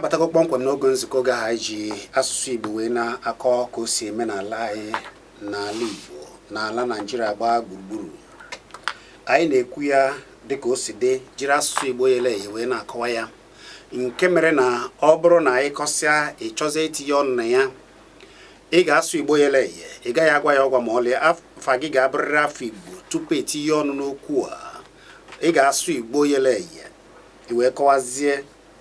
Abatago kpọmkwem n'oge nzukọ, oge ahụ anyị ji asụsụ Igbo wee na-akọ ka o si eme n'ala anyị, n'ala Igbo, n'ala Naijiria gbaa gburugburu. Anyị na-ekwu ya dịka o si dị, jiri asụsụ Igbo yele eye wee na-akọwa ya, nke mere na ọ bụrụ na anyị kọsịa, ị chọzie itinye ọnụ na ya, ị ga-asụ Igbo yele eye. Ị gaghị agwa ya ọgwa ma ọlị. Afa gị ga-abụrịrị afa Igbo tupu etinye ọnụ n'okwu a. Ị ga-asụ Igbo yele eye, i wee kọwazie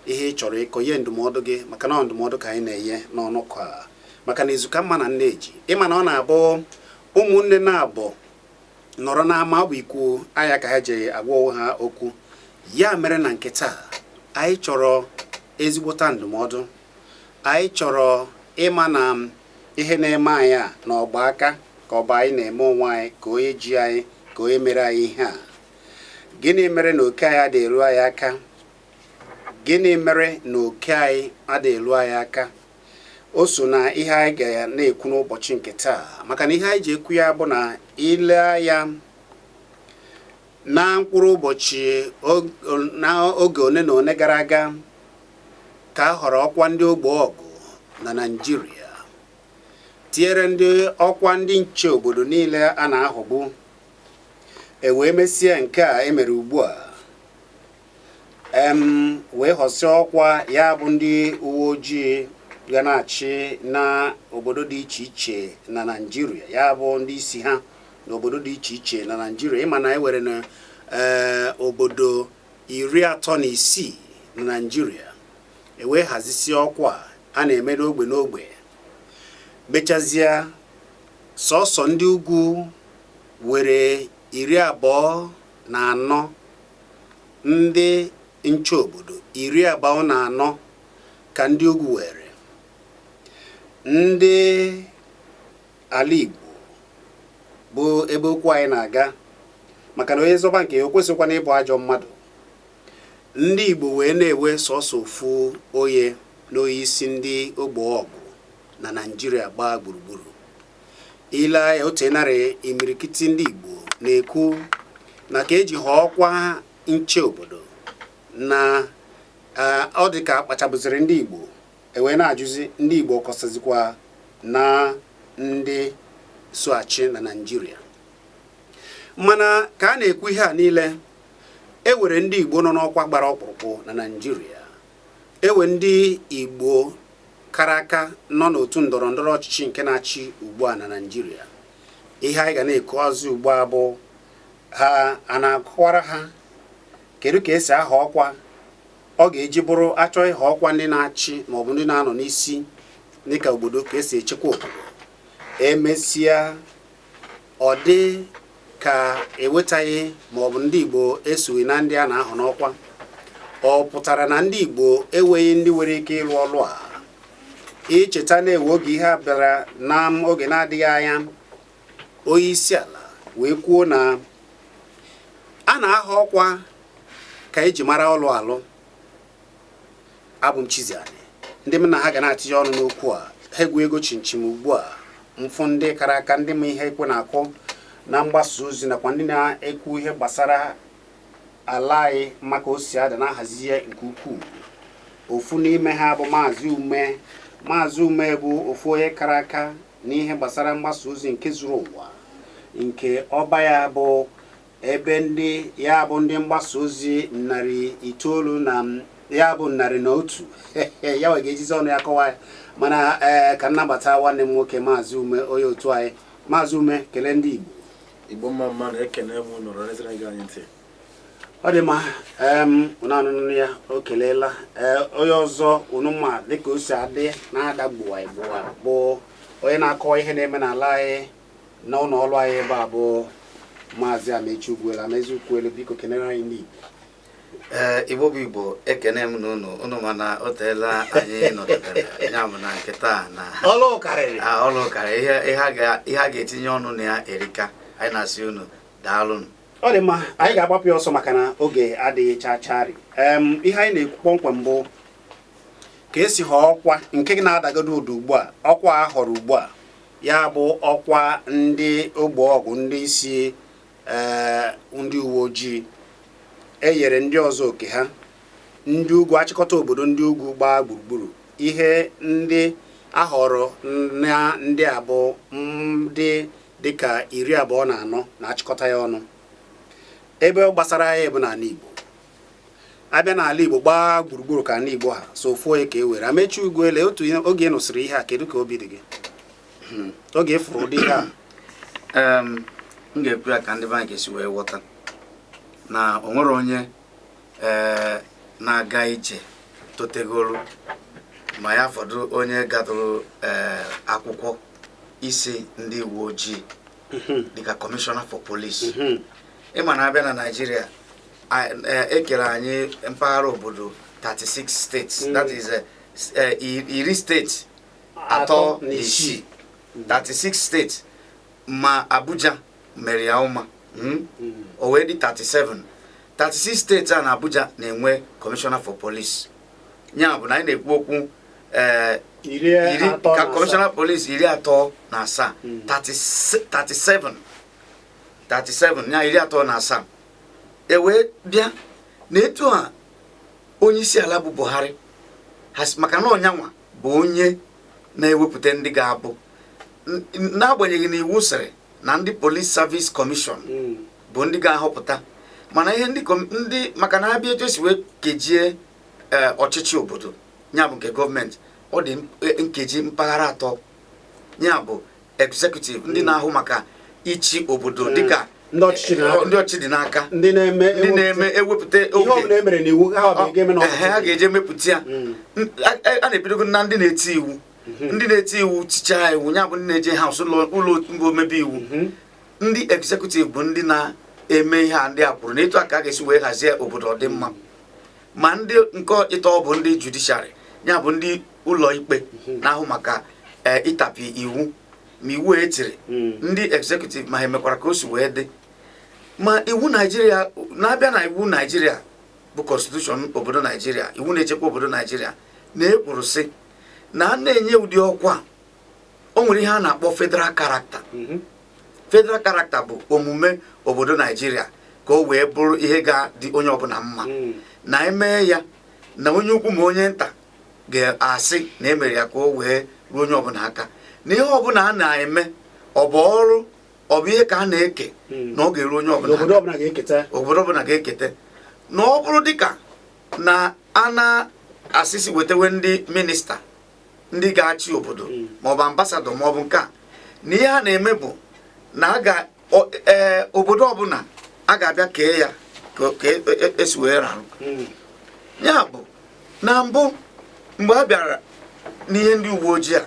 ihe ị chọrọ ịkọ, nye ndụmọdụ gị, maka na ọ ndụmọdụ ka anyị na-enye n'ọnụkọ a, maka na izu ka mma na nneji. Ịma na ọ na-abụ ụmụnne na-abụ nọrọ n'ama, ọ bụ ikwu anya ka ha ji agwa onwe ha okwu. Ya mere na nke taa, anyị chọrọ ezigbota ndụmọdụ. Anyị chọrọ ịma na ihe na-eme anyị a na ọgba aka ka ọ bụ anyị na-eme onwe anyị, ka onye ji anyị, ka onye mere anyị ihe a. Gịnị mere na oke anyị adịghị eru anyị aka? Gịnị mere na oke anyị adịghị eru anyị aka? O so na ihe anyị ga na-ekwu n'ụbọchị nke taa, maka na ihe anyị ji ekwu ya bụ na ile ya na mkpụrụ ụbọchị na oge one na one gara aga ka a họrọ ọkwa ndị ogbo ọgụ na Naịjirịa, tinyere ndị ọkwa ndị nche obodo niile a na-ahọgbu, e wee mesie nke a emere ugbu a, wee họsịa ọkwa ya bụ ndị uwe ojii ga na-achị na obodo dị iche iche na Naịjirịa, ya bụ ndị isi ha n'obodo dị iche iche na Naịjirịa. Ịma na e were na obodo 36 na Naịjirịa, e wee hazisie ọkwa a na-eme n'ogbe n'ogbe, mechazie sọsọ ndị ugwu were 24, ndị nche obodo 24 ka ndị ugwu were. Ndị ala Igbo bụ ebe okwu anyị na-aga, maka na onye zọba nke ya, o kwesịkwana ịbụ ajọ mmadụ. Ndị Igbo wee na-ewe sọsọ ofu onye na onye isi ndị ogbo ọgụ na Naịjirịa gbaa gburugburu. Ile anya otu narị, imirikiti ndị Igbo na-ekwu na ka eji họọ ọkwa nche obodo na ọ dị ka akpachabụziri ndị Igbo, ewee na-ajụzi ndị Igbo kọsazikwa na ndị so achị na Naịjirịa. Mana ka a na-ekwu ihe a niile, e were ndị Igbo nọ n'ọkwa gbara ọkpụrụkpụ na Naịjirịa, ewe ndị Igbo kara aka nọ n'otu ndọrọ ndọrọ ọchịchị nke na-achị ugbu a na Naịjirịa. Ihe anyị ga na-ekwu ugbu a bụ ha a na-akọwara ha kedu ka esi aha ọkwa ọ ga-eji bụrụ achọ ịha ọkwa ndị na-achị maọbụ ndị na-anọ n'isi dịka obodo, ka esi echekwa obodo. Emesịa, ọ dị ka ewetaghị maọbụ ndị Igbo esoghị na ndị a na-ahụ n'ọkwa. Ọ pụtara na ndị Igbo enweghị ndị nwere ike ịrụ ọrụ a? Icheta na-ewe oge ihe a bịara na oge na-adịghị anya, onye isi ala wee kwuo na a na-aha ọkwa ka eji mara ọlụ alụ. Abụ m Chiziani. Ndị m na ha ga na-atinye ọnụ n'okwu a, ha egwu ego chinchim ugbu a, mfụ ndị kara aka, ndị ma ihe ekwe na-akụ na mgbasa ozi, nakwa ndị na-ekwu ihe gbasara ala anyị maka o si ada na-ahazi ya nke ukwuu. Ofu n'ime ha bụ Maazị Ume. Maazị Ume bụ ofu onye kara aka n'ihe gbasara mgbasa ozi nke zuru ụwa, nke ọba ya bụ ebe ndị ya bụ ndị mgbasa ozi 900 na ya bụ 101. Ya wee ga-ejizi ọnụ ya kọwaa ya. Mana ee, ka nnabata nwanne m nwoke, Maazị Ume, onye otu anyị. Maazị Ume, kelee ndị Igbo. Igbo mma mma na ekene m nọrọ n'ezere gị anyị ntị. Ọ dị mma. Unu anụnụ ya, o keleela. Ee, onye ọzọ unu ma dịka o si adị na-ada gbuwa gbuwa bụ onye na-akọwa ihe na-eme n'ala anyị na ụlọ ọrụ anyị ebe a, bụ Maazị Amechi Ugwuelu. Amechi Ugwuelu, biko kenere anyị ndị Igbo. Ee, Igbo bụ Igbo, ekene m na unu. Unu mana o teela anyị nọdebere ya bụ na nke taa na ọlụ karịrị. Ọlụ karịrị. Ihe a ga-etinye ọnụ na ya erika. Anyị na-asị unu daalụnụ. Ọ dị mma, anyị ga-agbapụ ya ọsọ maka na oge adịghị chacharị. Ihe anyị na-ekwu kpọmkwem bụ ka esi họọ ọkwa nke na-adagodo ụda ugbu a. Ọkwa a họrọ ugbu a, ya bụ ọkwa ndị ogbo ọgụ, ndị isi ndị uwe ojii, e nyere ndị ọzọ oke ha. Ndị ugwu achịkọta obodo ndị ugwu gbaa gburugburu, ihe ndị ahọrọ na ndị a bụ ndị dịka 24 na-achịkọta ya ọnụ. Ebe ọ gbasara ya bụ n'ala Igbo. Abịa n'ala Igbo gbaa gburugburu ka ala Igbo ha so ofu onye ka e were. Amechi Ugwuele, otu oge ị nụsịrị ihe a, kedu ka obi dị gị oge ị fụrụ ụdị ihe a? M ga-ekwu ya ka ndị be anyị ga-esi wee ghọta na o nwere onye na-aga ije totegoro ma ya fọdụ onye gatụrụ akwụkwọ isi ndị uwe ojii dịka kọmishọna for police. Ịma na abịa na Naịjirịa, ekere anyị mpaghara obodo 36 states, that is iri steeti 36, 36 steeti, ma Abuja mere ya ụma, O wee dị 37. 36 steeti a na Abuja na-enwe kọmishọna for police. Ya bụ na anyị na-ekwu okwu iri iri atọ ka na asaa. Kọmishọna police 37, 37, 37 ya 37. E wee bịa na etu a onye isi ala bụ Buhari ha maka na ọnyanwa bụ onye na-ewepụta ndị ga-abụ n'agbanyeghị na iwu sịrị na ndị Police Service Commission bụ ndị ga-ahọpụta, mana ihe ndị ndị maka na abịa etu esi wee kejie ọchịchị obodo, ya bụ nke gọọmenti, ọ dị nkeji mpaghara atọ, ya bụ executive, ndị na-ahụ maka ịchị obodo dịka Ndị ọchịchị n'aka. Ndị ọchịchị dị n'aka. Ndị na-eme ndị na-eme ewepụta ihe ọbụla e mere n'iwu ha ọ ga-eme na Ehe, ha ga-eje mepụta ya. A na-ebidogo na ndị na-eti iwu, ndị na-eti iwu tichaa iwu, ya bụ ndị na-eje house, ụlọ ụlọ mbụ omebe iwu. Ndị executive bụ ndị na-eme ihe a ndị a kwuru na etu a ka a ga-esi wee hazie obodo ọ dị mma. Ma ndị nke ịtọ bụ ndị judiciary, ya bụ ndị ụlọ ikpe na-ahụ maka ịtapi iwu ma iwu etiri. Ndị executive ma ha emekwara ka o si wee dị. Ma iwu Naijiria na-abịa na iwu Naijiria bụ constitution obodo Naijiria, iwu na-echekwa obodo Naijiria, na-ekwuru sị na a na-enye ụdị ọkwa a, o nwere ihe a na-akpọ federal character. Federal character bụ omume obodo Naijiria ka o wee bụrụ ihe ga-adị onye ọbụla mma na emee ya na onye ukwu ma onye nta ga-asị na emere ya ka o wee ruo onye ọbụla aka, na ihe ọbụla a na-eme, ọ bụ ọrụ, ọ bụ ihe ka a na-eke na ọ ga-eru onye ọbụla obodo aka. Ọbụla ga-eketa. Obodo ọbụla ga-eketa. Na ọ bụrụ dịka na a na-asịsị wetawe ndị minista, ndị ga-achị obodo, maọbụ ambassador, maọbụ nke a, na ihe a na-eme bụ na a ga obodo ọbụla a ga-abịa kee ya ka esi wee rarụ. Ya bụ na mbụ, mgbe a bịara n'ihe ndị uwe ojii a,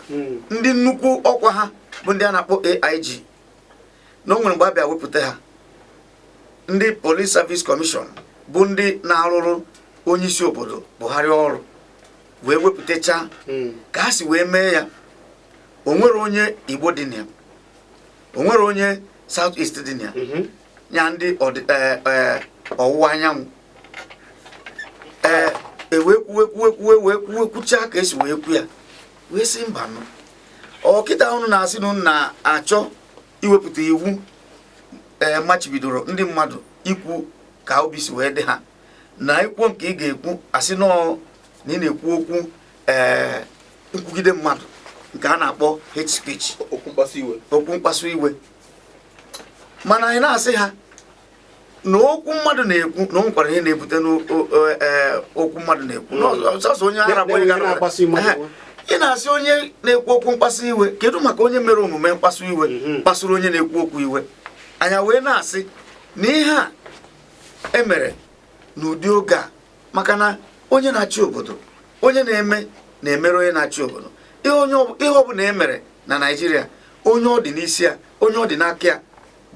ndị nnukwu ọkwa ha bụ ndị a na-akpọ AIG, na o nwere mgbe a bịa wepụta ha. Ndị Police Service Commission bụ ndị na-arụrụ onye isi obodo Buhari ọrụ wee wepụtachaa ka ha si wee mee ya. O nwere onye Igbo dị na ya, o nwere onye South East dị na ya, ya ndị ọwụwa anyanwụ. Ewee kwuwe kwuwe kwuwe wee kwuwe kwuchaa ka esi wee kwu ya, wee sị mba nụ, ọkịta unu na-asị na unu na-achọ iwepụta iwu machibidoro ndị mmadụ ikwu ka obi si wee dị ha, na ikwuo nke ị ga-ekwu, asị nọọ na ị na-ekwu okwu nkwugide mmadụ, nke a na-akpọ hate speech, okwu mkpasu iwe. Okwu mkpasu iwe. Mana anyị na-asị ha na okwu mmadụ na-ekwu na o nwekwara ihe na-ebute n'okwu mmadụ na-ekwu. Na sọsọ onye ara bụ onye Na-enwe na-akpasu mmadụ Ehe. iwe. Ị na-asị onye na-ekwu okwu mkpasu iwe, kedu maka onye mere omume mkpasu iwe kpasuru onye na-ekwu okwu iwe? Anya wee na-asị na ihe a emere n'ụdị oge a, maka na onye na-achị obodo, onye na-eme na-emere onye na-achị obodo ihe, onye ihe ọbụla emere na Naịjirịa, onye ọ dị n'isi ya, onye ọ dị n'aka ya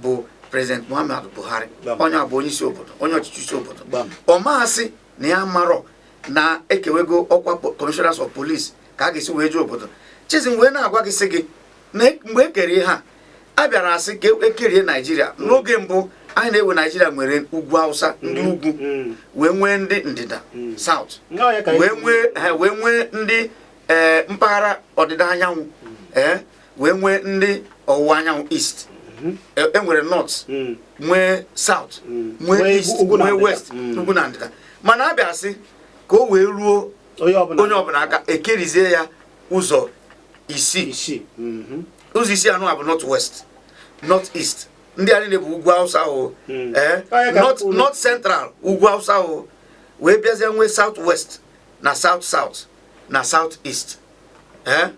bụ President Muhammadu Buhari. Onye a bụ onye isi obodo, onye ọchịchị isi obodo. Ọ maasị na ya marọ na ekewego ọkwa commissioners of police ka a ga-esi wee jee obodo. Chizim wee na-agwa gị sị gị na mgbe e kere ihe a, a bịara asị ka ekerie Naijiria. N'oge mbụ anyị na-ewe Naijiria nwere ugwu Hausa, ndị ugwu, wee nwee ndị ndịda, South, Ọ ya ka anyị wee nwee ha, wee nwee ndị mpaghara ọdịda anyanwụ, wee nwee ndị ọwụwa anyanwụ, East. E nwere North, nwee South, nwee Nwee East, ugwu na nwee ndịda. West, ugwu na ndịda. Mana a bịa sị Ka o wee ruo onye ọbụla onye ọbụla aka, ekerizie ya ụzọ isii. Isii. Ụzọ isii anụ a bụ North West, North East, ndị a niile bụ ugwu Hausa o. Ee. Onye ka North kwuru. North Central, ugwu Hausa o, wee bịazie nwee South West na South South na South East. Ee.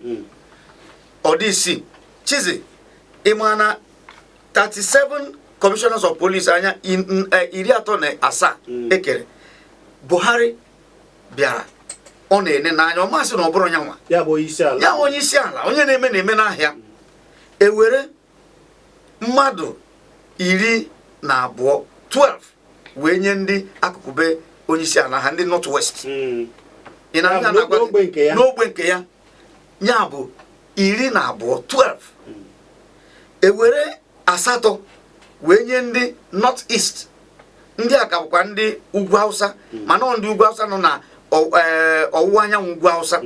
Ọ dị isii. Chizi, ịma na 37 commissioners of police anya 37 ekere, Buhari bịara, ọ na-ene n'anya, ọ masị na ọ bụrụ ya nwa. Ya bụ onye isi ala. Ya bụ onye isi ala, onye na-eme n'ahịa, ewere mmadụ 12, 12, wee nye ndị akụkụ be onye isi ala ha, ndị North West. Ị na-ahụ Ya ya bụ na-agwa gị? N'ogbe nke ya. N'ogbe nke ya, ya bụ 12, 12. Ewere asatọ wee nye ndị North East. Ndị a ka bụkwa ndị ugwu Hausa, mana ọ ndị ugwu Hausa nọ na ọwụwa anyanwụ ugwu Hausa.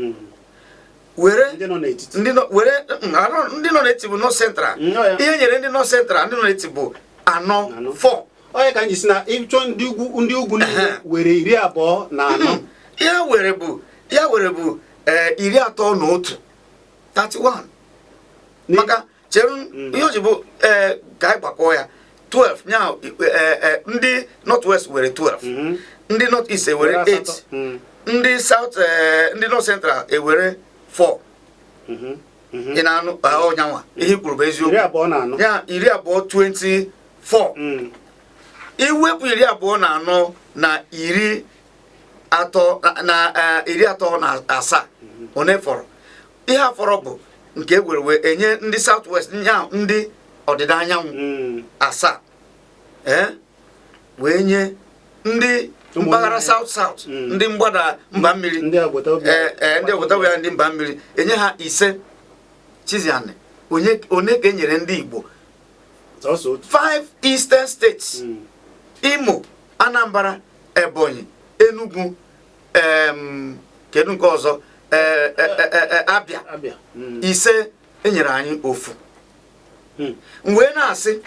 Were Ndị nọ n'etiti. Ndị nọ were anọ, ndị nọ n'etiti bụ North Central. Ọ ya. Ihe nyere ndị North Central, ndị nọ n'etiti bụ anọ. Anọ. 4. Onye ka m ji si na ịchọ ndị ugwu niile were 24. Ya were bụ 31, 31. Maka chere, ihe o ji bụ ka anyị gbakọọ ya, 12 nya ndị North West were 12, ndị North East ewere Were 8, asatọ. Ndị South, ndị North Central ewere 4. Ị na-anụ ọnyanwa ihe i kwuru bụ eziokwu. 24. Ya 20, 24. Iwepụ 24 na 30 na 37, one fọrọ? Ihe a fọrọ bụ nke e were wee enye ndị South West, nya ndị ọdịda anyanwụ, asaa, ee, wee nye ndị Ụmụnne mpaghara ya. South South, ndị mgbada mba mmiri. Ndị agbata obi. Ee, ndị obodo ya, ndị mba mmiri, enye ha ise. Chiziani, onye one ka e nyere ndị Igbo? Sọsọ otu. Five eastern states: Imo, Anambra, Ebonyi, Enugu, kedu nke ọzọ? Abia. Abịa. Ise, enyere anyị ofu. M wee na-asị,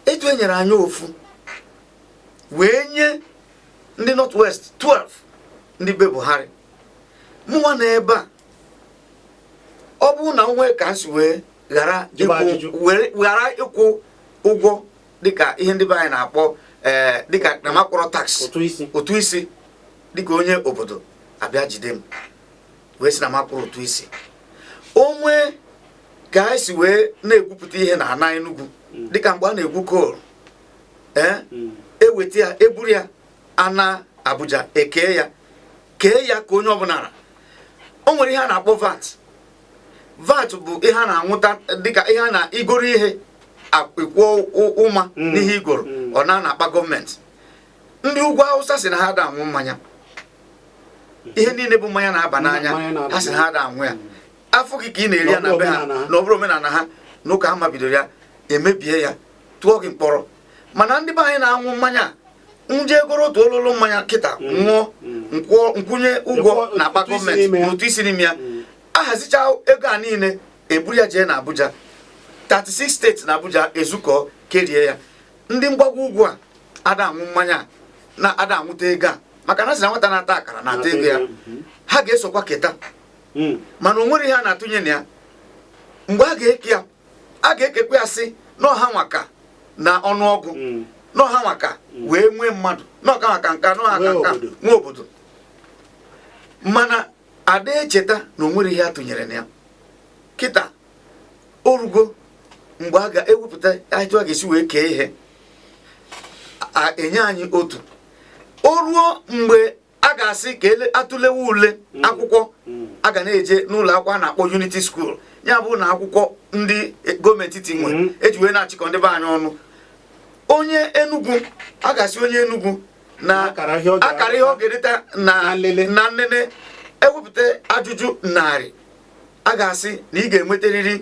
etu enyere anyị ofu wee nye ndị North West 12, ndị be Buhari, mụnwa na ebe a, ọ bụrụ na onwe ka m si wee ghara Jụba ajụjụ. Were ghara ịkwụ ụgwọ, dịka ihe ndị be anyị na-akpọ dịka na makwụrọ tax, ụtụ isi. Ụtụ isi, dịka onye obodo abịa jide m wee sị na m akwụrụ ụtụ isi, onwe ka anyị si wee na-egwupụta ihe na ana Enugu, dịka mgbe a na-egwu coal, ee, eweta ya, eburu ya ana Abuja, ekee ya, kee ya ka onye ọbụla ra. O nwere ihe a na-akpọ VAT. VAT bụ ihe a na-anwụta dịka ihe a na-igoro ihe, ịkwụọ ụma n'ihe igoro. Ọ na na-akpa gọọmenti. Ndị ugwu Awụsa si na ha da aṅụ mmanya, ihe niile bụ mmanya na-aba n'anya. Mmanya na-aba Ha si na ha da aṅụ ya. Afọ gị ka ị na-eri ya na be ha. N'ọ bụrụ omenala ha. Na ọ bụrụ omenala ha, na ụka ha mabidoro ya, emebie ya, tụọ gị mkpọrọ. Mana ndị be anyị na-aṅụ mmanya a, nje egoro otu ololo mmanya kịta nwụọ, nkwụọ nkwụnye ụgwọ Ịkwụọ na akpa ụtụ isi gọọmenti n'ime ya. ụtụ isi n'ime ya. Ahazicha ego a niile, eburu ya jee na Abuja, 36 steeti na Abuja ezukọ, kerie ya. Ndị mgbagwo ugwu a ada aṅụ mmanya a, na ada aṅụta ego a, maka na sị na nwata na-ata akara na-ata ego ya. Ha ga-esokwa keta. Mana o nwere ihe a na-atụnye na ya. Mgbe a ga-eke ya, a ga-ekekwa ya sị n'ọha nwaka na ọnụọgụ, n'ọha nwaka wee nwee mmadụ, n'ọka maka nka, n'ọha ka Nwee nka obodo. nwee obodo. Mana ada echeta na o nwere ihe a tụnyere na ya. Kịta orugo mgbe a ga-ewepụta etu a ga-esi wee kee ihe, enye anyị otu. O ruo mgbe a ga-asị ka ele atụlewe ule akwụkwọ, a ga na-eje n'ụlọ akwụkwọ a na-akpọ Unity School, ya bụ na akwụkwọ ndị gọọmenti ti nwe, eji wee na-achịkọ ndị be anyị ọnụ. Onye Enugu, a ga-asị onye Enugu na Akara ihe ọ ga- akara ihe ọ ga-edeta na Na nlele. Na nlele, ewepụta ajụjụ 100, a ga-asị na ị ga-enwetarịrị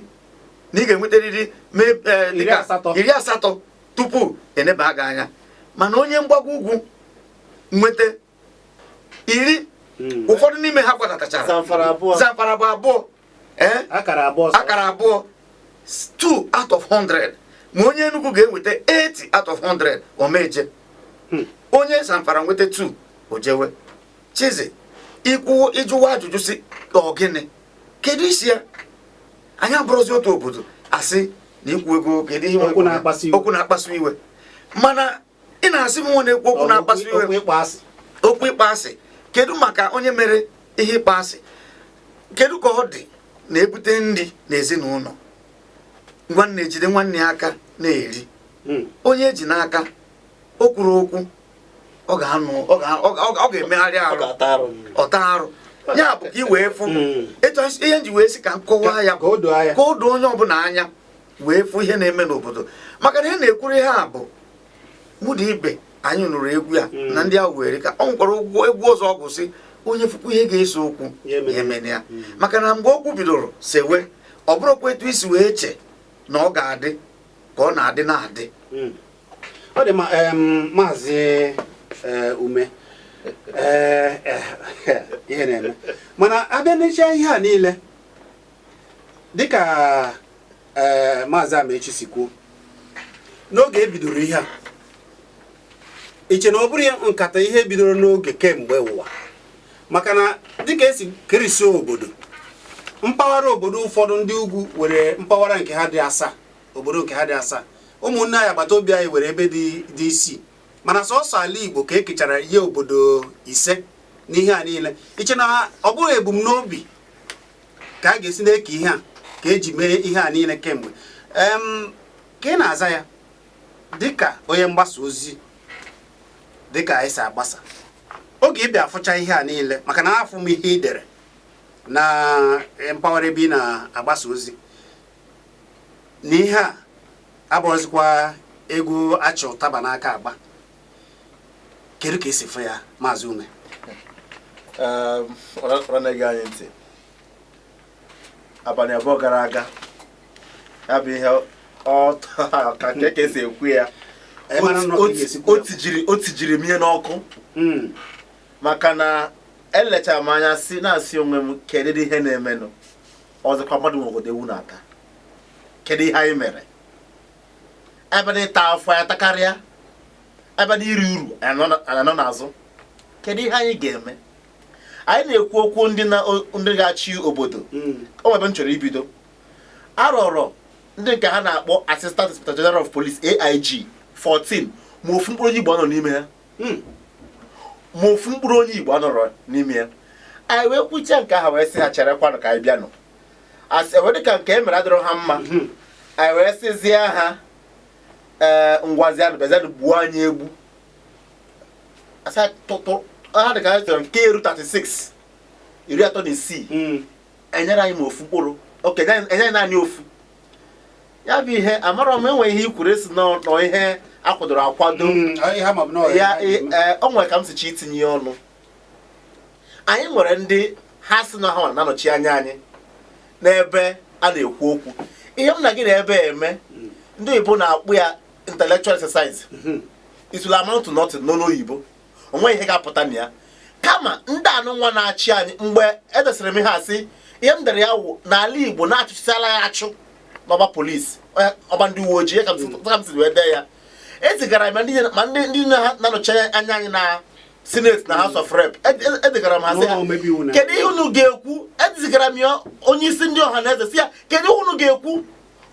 na ị ga-enwetarịrị Iri dịka asatọ. 80 tupu eneba gị anya. Mana onye mgbago ugwu nweta 10. Ụfọdụ n'ime ha gbadatachara. Zamfara abụọ. Zamfara bụ abụọ, ee. Akara abụọ sọ. Akara abụọ, 2 out of 100. Ma onye Enugu ga-enweta 80 out of 100, omeje. Onye Zamfara nweta 2, o jewe. Chizi, ikwu ịjụwa ajụjụ si ọ gịnị, kedu isi ya? Anyị abụrụzi otu obodo, asị na ikwu ego, kedu ihe? Okwu na-akpasu iwe. Okwu na-akpasu iwe. Mana ị na-asị m nwa na-ekwu okwu na-akpasu iwe. Okwu ịkpọ asị. Okwu ịkpa asị. Kedu maka onye mere ihe ịkpa asị? Kedu ka ọ dị na-ebute nri n'ezinụlọ? Nwanne ejide nwanne ya aka na-eri. Onye eji n'aka o kwuru okwu, ọ ga-anụ, ọ ga-emegharị Ọ arụ. ga-ata arụ. Ọta arụ ya bụ ka ị wee fụ etu ihe nji wee sị ka m kọwaa ya ka o doo anya. Ka o doo onye ọbụla anya wee fụ ihe na-eme n'obodo, maka na ihe na-ekwuru ihe a bụ mụ na ibe anyị nụrụ egwu ya na ndị ahụ were ka ọ nwekwara ụgwọ egwu ọzọ. Ọ gụsị onye fụkwa ihe ga-eso okwu Ya emena. Ya emena ya, maka na mgbe okwu bidoro sewe, ọ bụrụkwa etu isi wee che na ọ ga-adị ka ọ na-adị na-adị. Ọ dị mma. Maazị Ume, ihe na-eme, mana abịa n'echa ihe a niile, dịka Maazị Amaechi si kwuo, n'oge ebidoro ihe a, iche na ọ bụrụ ya nkata ihe bidoro n'oge kemgbe ụwa, maka na dịka esi kerisi obodo, mpaghara obodo ụfọdụ, ndị ugwu were mpaghara nke ha dị asaa, obodo nke ha dị asaa, ụmụnne anyị agbata obi anyị were ebe dị isii, mana sọsọ ala Igbo ka e kechara ihe obodo ise n'ihe a niile. Iche na ọ bụghị ebumnobi ka a ga-esi na-eke ihe a ka eji mee ihe a niile kemgbe? Ka ị na-aza ya dịka onye mgbasa ozi, dịka anyị si agbasa, oge ịbịa afụcha ihe a niile, maka na afụ m ihe ị dere na mpaghara ebe ị na-agbasa ozi na ihe a abụrụzikwa egwu achị ụtaba n'aka agba, kedu ka esi fụ ya, Maazị Ume? Ọra na-ege anyị ntị, abalị 2 gara aga, ya bụ ihe ọ ka nke ka esi ekwu ya. Anyị mara nnọọ ka ị ga-esi kwu O ya. tijiri m ihe n'ọkụ, maka na elechara m anya si na-asị onwe m, kedu ihe na-emenụ? Ọzọkwa, mmadụ nwe obodo ewu na-ata. Kedu ihe anyị mere? Ebe na ịta afọ ya takarịa, ebe na iri uru anyị nọ n'azụ. Kedu ihe anyị ga-eme? Anyị na-ekwu okwu ndị na ndị ga-achị obodo. O nwere ebe m chọrọ ibido. Arọrọ ndị nke ha na-akpọ Assistant Inspector General of Police, AIG 14, ma ofu mkpụrụ onye Igbo nọ n'ime ha. Ma ofu mkpụrụ onye Igbo anọrọ n'ime ya. Anyị wee kwuchie nke ahụ, wee sị ha cherekwanụ ka anyị bịanụ. Asị wee dịka nke e mere adịrọ ha mma. Anyị wee sịzie ha, ee, ngwazianụ, bịazianụ gbuo anyị egbu. Asị ha tụtụ ha dịka anyị chọrọ nke eru 36, 36. Enyere anyị ma ofu mkpụrụ oke, enye anyị naanị ofu. Ya bụ ihe amarọ m enwe ihe ikwuru esi nọ nọ ihe akwadoro akwado. Ihe ama bụ na ọ ya ya. Ee, o nwere ka m si chi itinye ọnụ. Anyị nwere ndị ha si na ha na-anọchi anya anyị n'ebe a na-ekwu okwu. Ihe m na gị na-ebe eme, ndị oyibo na-akpụ ya intellectual exercise. It will amount to nothing n'ọnụ oyibo. O nweghị ihe ga-apụta na ya. Kama ndị anụ nwa na-achị anyị, mgbe edesịrị m ihe asị, ihe m dere ya wụ n'ala Igbo na-achụchisala ya achụ n'ọba polisi, ọba ndị uwe ojii, ya ka m si wee dee ya. Ezigara m ma ndị na-anọchi anya anyị na Senate na House of Rep. Edegara m ha sị ha, N'ụlọ omebe iwu na- kedu ihe unu ga-ekwu? Ezigara m ya onye isi ndị ọha na eze, si ya, kedu ihe unu ga-ekwu?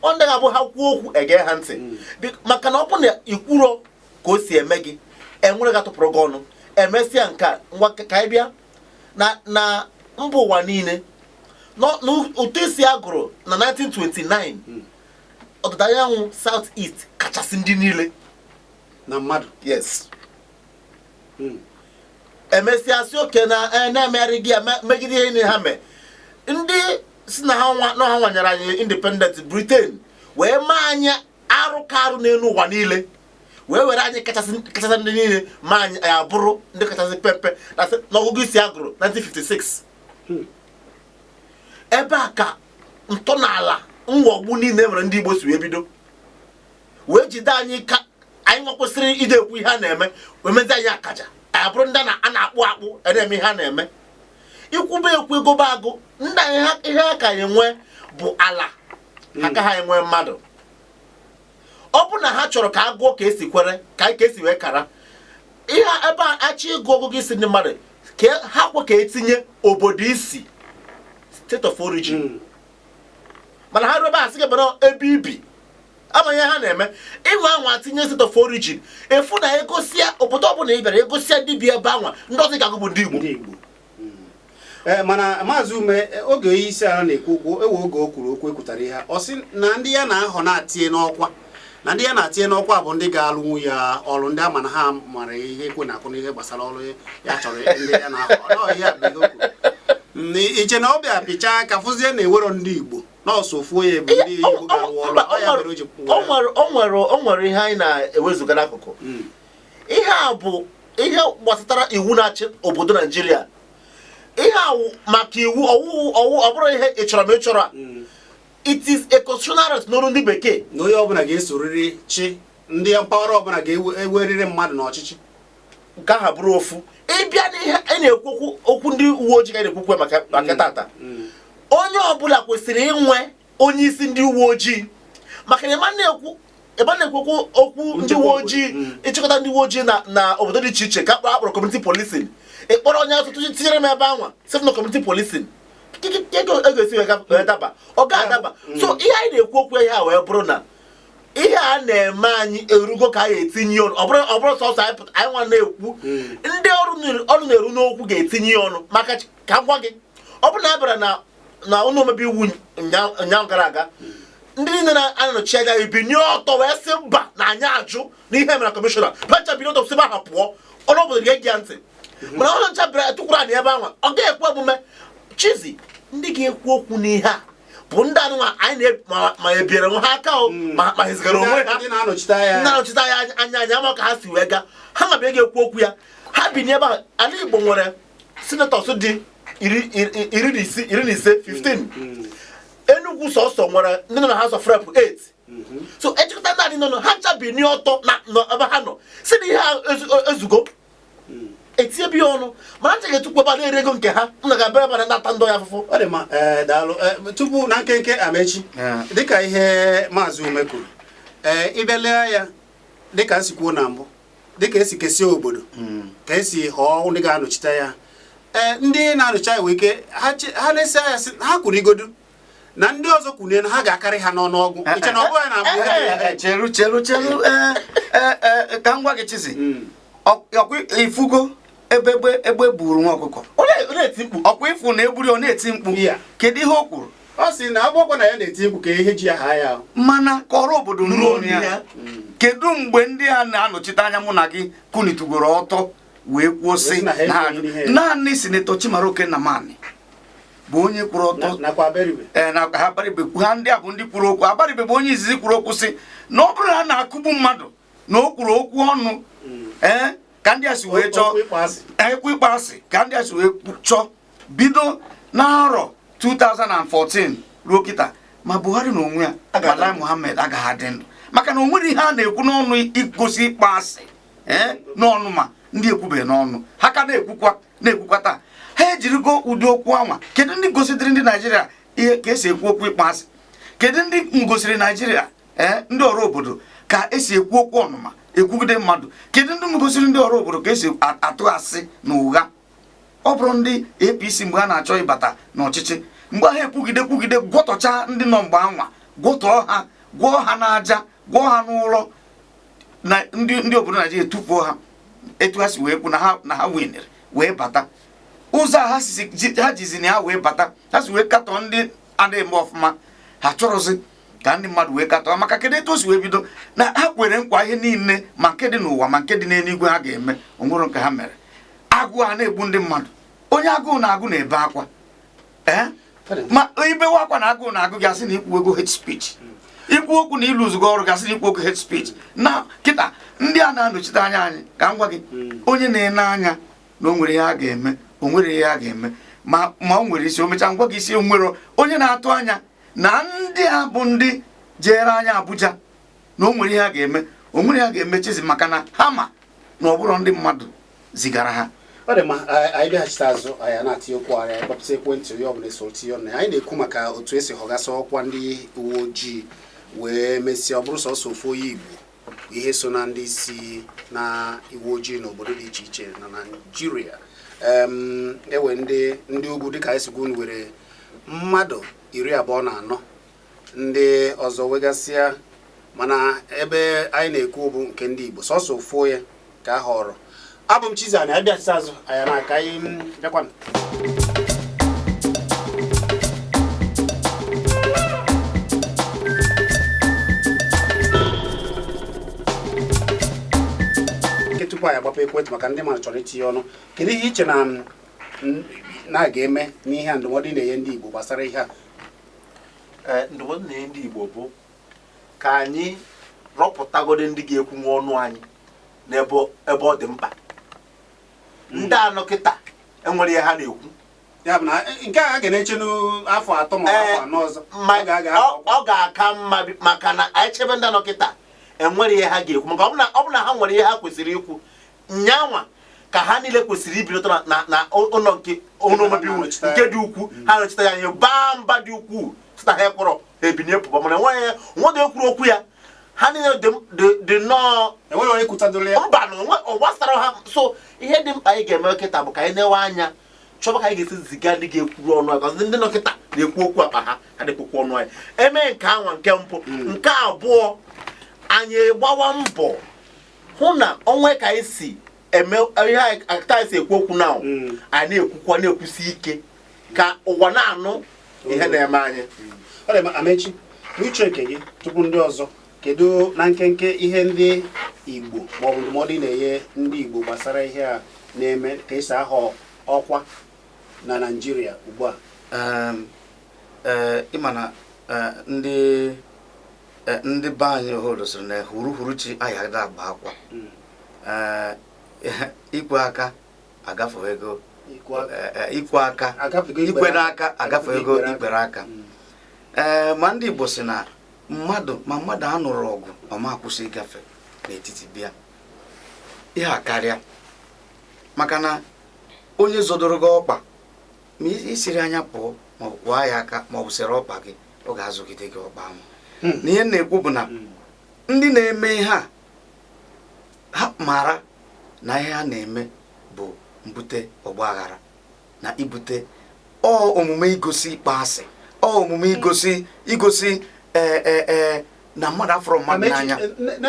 Ọ ndị ga-abụ ha kwuo okwu, ege ha ntị. Maka na ọ bụ na ikwuro ka o si eme gị, enwere ga-atụpụrụ gị ọnụ. Emesịa nke a, ngwa, ka anyị bịa na mba ụwa niile. N'ụtụ isi a gụrụ na 1929, ọdịda anyanwụ, South East, kachasị ndị niile na mmadụ. Yes. Emesịa sị oke na na-emegharị gị ya megide ihe niile ha mee. Ndị si na ha nwa na ha nwanyere anyị independent, Britain wee maa anyị arụ ka arụ n'elu ụwa niile, wee were anyị kachasị kachasị ndị niile, ma anyị anyị abụrụ ndị kachasị pempe na n'ọgụgụ isi a gụrụ 1956. Ebe a ka ntọala nghọgbu niile mere ndị Igbo si wee bido, wee jide anyị ka anyị nwa kwesịrị ide ekwu ihe a na-eme, wee mezie anyị akaja. Anyị abụrụ ndị a na-akpụ akpụ, a na-eme ihe a na-eme. Ikwube ekwu egobe agụ ndị anyị ha, ihe ha ka anyị nwee bụ ala ha ka ha enwee mmadụ. Ọ bụ na ha chọrọ ka a gụọ ka esi kwere ka anyị ka esi wee kara ihe ebe a achọ ịgụ ọgụgụ isi ndị mmadụ. Ka ha kwe ka etinye obodo isi, state of origin. Mana ha ruo ebe a, sị gị bara ebe ibi ama ihe ha na-eme. Ịnwe anwa tinye state of origin efu na egosia obodo ọbụla ị bịara, egosia ndị bi ebe anwa, ndị ọzọ ị ga-agụ bụ ndị Igbo. Ndị Igbo. Ee, mana Maazị Ume, oge onye isi ala na-ekwu okwu, ewe oge o kwuru okwu, ekwutara ihe a. Ọ sị na ndị ya na-ahọ na-atinye n'ọkwa, na ndị ya na-atinye n'ọkwa bụ ndị ga-alụnwu ya ọrụ, ndị ama na ha mara ihe ekwe na-akụ n'ihe gbasara ọrụ ya chọrọ ndị ya na-ahọ. Ọ ihe a bụ ihe o kwuru. Iche na ọ bịa pịchaa aka fụzie na ewero ndị Igbo nọọsụ ofu onye bụ ndị Igbo ga-arụ ọrụ ọ ya mere o ji o nwere o nwere o nwere ihe anyị na-ewezuga n'akụkụ. Ihe a bụ ihe gbasatara iwu na-achị obodo Naijiria. Ihe a wụ maka iwu ọwụ ọwụ, ọ bụrụ ihe ị chọrọ ma ị chọrọ a. It is a constitutional right n'olu ndị bekee. Na onye ọbụla ga-esorịrị chi ndị mpaghara ọbụla ga-ewerịrị mmadụ n'ọchịchị. Nke ahụ bụrụ ofu. Ịbịa n'ihe a na-ekwu okwu, okwu ndị uwe ojii ka anyị na-ekwukwe maka tata, onye ọbụla kwesịrị inwe onye isi ndị uwe ojii, maka na ịma na-ekwu okwu ndị Nchekwa uwe obodo. ojii, ịchịkọta ndị uwe ojii na obodo dị iche iche ka akpọrọ community policing. Ịkpọrọ onye ọtụtụ tinyere m ebe anwa sị na community policing ego ego esi wee daba, ọ ga-adaba. So ihe anyị na-ekwu okwu ihe a wee bụrụ na ihe a na-eme anyị erugo ka anyị etinye ọnụ. Ọ bụrụ sọsọ anyị pụta, anyị nwa na-ekwu, ndị ọrụ na-eru n'okwu ga-etinye ya ọnụ. Maka ka m gwa gị, ọ bụrụ na a bịara na ụlọ omebe iwu ụnyaahụ gara aga, ndị niile na-anọchi anya ebinye ọtọ wee sị mba, na anyị ajụ n'ihe mere kọmishọna pacha binye ọtọ sị ha pụọ, ọnụ obodo ga-ege ya ntị. Mana ọnụ ncha bịara tụkwuru anyị ebe ahụ, ọ ga-ekwe omume. Chizi ndị ga-ekwu okwu n'ihe a bụ ndị anụnwa anyị na ma ebiere onwe ha aka o ma hezigara onwe ha. Ndị na-anọchite anya. Ndị na-anọchite anya anyị ama ka ha si wee gaa, ha ma bịa ga-ekwu okwu ya. Ha bi n'ebe ahụ. Ala Igbo nwere senators dị 15, 15. Enugu sọsọ nwere ndị nọ na House of Rep 8. So echekọta ndị anyị nọ, ha ncha bi n'ọtọ na nọ ebe ha nọ si na ihe a ezugo etinye bi ya ọnụ. Mana ncha ga-etukwu ebe a na-eri ego nke ha m na ga-abịa ebe a na-ata ndọ ya afụfụ. Ọ dị mma. Ee, daalụ. Ee, tupu na nkenke, Amechi, dịka ihe Maazị Ume kwuru, ee, ịbịa lee ya dịka m si kwuo na mbụ, dịka esi kesie obodo, ka esi họọ ndị ga-anọchite ya, ee, ndị na-anọchite ya nwee ike ha na-esi anya sị ha kwuru igodu na ndị ọzọ kwunie na ha ga-akarị ha n'ọnụọgụ. Iche na ọ bụghị na mbụ? Cheru, cheru, cheru. Ee, ee, ee, ka m gwa gị, Chizi, ọkwa ifugo ebe egbe buru nwa ọkụkọ, ọ na-eti mkpu. Ọkwa ifu na egburi, ọ na-eti mkpu. Kedu ihe o kwuru? Ọ sị na agbọkwa na ya na-eti mkpu ka ihe ji aha ya ahụ. Mana kọrọ obodo nụrụ nụrụ ọnụ ya. ya. Kedu mgbe ndị a na-anọchite anya mụ na gị kunitugoro ọtọ wee kwuo sị wee sị na ha na ha ekweghị n'ihe ya. Naanị Senator Chimaroke Nnamani bụ onye kwuru ọtọ. Nakwa Abaribe. Ee, na ha Abaribe. Ha ndị a bụ ndị kwuru okwu. Abaribe bụ onye izizi kwuru okwu sị na ọ bụrụ na a na-akụgbu mmadụ, na o kwuru okwu ọnụ, ee, ka ndị a si wee chọọ. Okwu ịkpọ asị. Ekwu ịkpọ asị ka ndị a si wee chọọ bido n'arọ 2014 ruo kịta. Ma Buhari na onwe ya Agaghị ma Lai Muhammed agaghị adị ndụ, maka na o nwere ihe a na-ekwu n'ọnụ igosi ịkpọ asị, ee, n'ọnụ. Ma ndị ekwubeghị n'ọnụ, ha ka na-ekwukwa na-ekwukwa taa. Ha ejirigo ụdị okwu anwa. Kedu ndị gosidiri ndị Naijiria ihe ka esi ekwu okwu ịkpọ asị? Kedu ndị gosiri Naijiria, ee, ndị ọrụ obodo ka esi ekwu okwu ọnụma, ekwugide mmadụ? Kedu ndị gosiri ndị ọrụ obodo ka esi atụ asị na ụgha? Ọ bụrụ ndị APC mgbe ha na-achọ ịbata n'ọchịchị, mgbe ha ekwugide kwugide gwọtọcha ndị nọ mgbe anwa, gwọtọọ ha, gwọọ ha n'aja, gwọọ ha n'ụlọ, na ndị obodo Naijiria etufuo ha. Etu ha si wee kwu na ha winere wee bata ụzọ a ha si ha jizi na ha wee bata, ha si wee katọọ ndị adịghị eme ọfụma. Ha chọrọzi ka ndị mmadụ wee katọọ, maka kedu etu o si wee bido na ha kwere nkwa ihe niile, ma nke dị n'ụwa ma nke dị n'eluigwe, ha ga-eme onwero nke ha mere. Agụụ a na-egbu ndị mmadụ, onye agụụ na-agụ na-ebe akwa, ee, ma ibewe akwa na agụụ na-agụ gị, asị na ikwu ego hate speech, ikwu okwu na ịlụzugo ọrụ gị, asị na ikwu okwu hate speech. Na kịta ndị a na-anọchite anya anyị, ka m gwa gị, onye na-ene anya na o nwere ihe a ga-eme, o nwere ihe a ga-eme, ma o nwere isi o mechaa ngwa gị isi o nwere onye na-atụ anya na ndị a bụ ndị jere anya Abuja na o nwere ihe a ga-eme, o nwere ihe a ga-eme, Chizi, maka na ha ma na ọ bụrụ ndị mmadụ zigara ha. Ọ dị mma. Anyị bịaghachite azụ, anyị na-atinye okwu, anyị kpọpụta ekwentị, onye ọbụla esoro tinye ọnụ. Anyị na-ekwu maka otu esi họgasị ọkwa ndị uwe ojii wee mesịa ọ bụrụ sọsọ ofu onye Igbo ihe so na ndị isi na uwe ojii n'obodo dị iche iche na Naịjirịa. Ewe ndị ugwu dịka anyị si gwa unu were mmadụ 24, ndị ọzọ wegasịa, mana ebe anyị na-ekwu bụ nke ndị Igbo, sọsọ ofu onye ka a họrọ. Abụ m Chizzy, abịachite azụ anyị na-aka anyị bịakwanụ. Nke tupu anyị agbapụ ekwentị maka ndị mmadụ chọrọ itinye ọnụ, kedu ihe iche na na a ga-eme n'ihe a, ndụmọdụ ị na-enye ndị Igbo gbasara ihe a? Ee, ndụmọdụ na-enye ndị Igbo bụ ka anyị rọpụtagodi ndị ga-ekwunwe ọnụ anyị n'ebe ebe ọ dị mkpa. Ndị anọ kịta enwere ihe ha na-ekwu. Ya bụ na nke a ga na-eche n'afọ 3 ma ọ bụ afọ 4 ọzọ. Ọ ga-aka mma maka na anyị chebe ndị anọ kịta enwere ihe ha ga-ekwu, maka ọ bụ na ha nwere ihe ha kwesịrị ikwu nyanwa ka ha niile kwesịrị ibilite na ụlọ nke ụlọ omebe iwu nke dị ukwu, ha nọchite anya baa mba dị ukwuu site ha ekwọrọ ha ebinye pụba, mana enweghị nwoke ekwuru okwu ya, ha niile dị nnọọ enweghị onye kwutadoro ya mba na ọ gbasara ha. So ihe dị mkpa anyị ga-eme kịta bụ ka anyị newe anya chọba ka anyị ga-esi ziga ndị ga-ekwuru ọnụ anyị, ndị nọ kịta na-ekwu okwu akpa ha adịkwukwu ọnụ anyị. Eme nke anwa nke mbụ. Nke abụọ, anyị gbawa mbọ hụ na onwe ka anyị si eme ihe anyị si ekwu okwu na anyị na-ekwukwa na-ekwusi ike ka ụwa na-anụ ihe na-eme anyị. Ọ dị mma. Amechi, n'uche nke gị, tupu ndị ọzọ, kedu na nkenke ihe ndị Igbo maọbụ ndụmọdụ ị na-enye ndị Igbo gbasara ihe a na-eme ka esi ahọ ọkwa na Naịjirịa ugbu a? Ee, ịma na ndị be anyị hụrụ sịrị na huru chi ayagada agba akwa. Ikwe aka agafe ego, ikwe aka ikwe n'aka agafe ego ikpere aka. Ee, ma ndị Igbo sị na mmadụ ma mmadụ anụrụ ọgụ ọma akwụsị ịgafe n'etiti bịa ihe a karịa, maka na onye zọdoro gị ọkpa ma isiri anya pụọ maọbụ kwụọ ya aka maọbụ sere ọkpa gị, ọ ga-azụgide gị ọkpa ahụ. Na ihe na-ekwu bụ na ndị na-eme ihe a ha mara na ihe ha na-eme bụ mbute ọgbaghara na ibute ọ omume igosi ịkpa asị, ọ omume igosi igosi na mmadụ afọrọ mmadụ n'anya.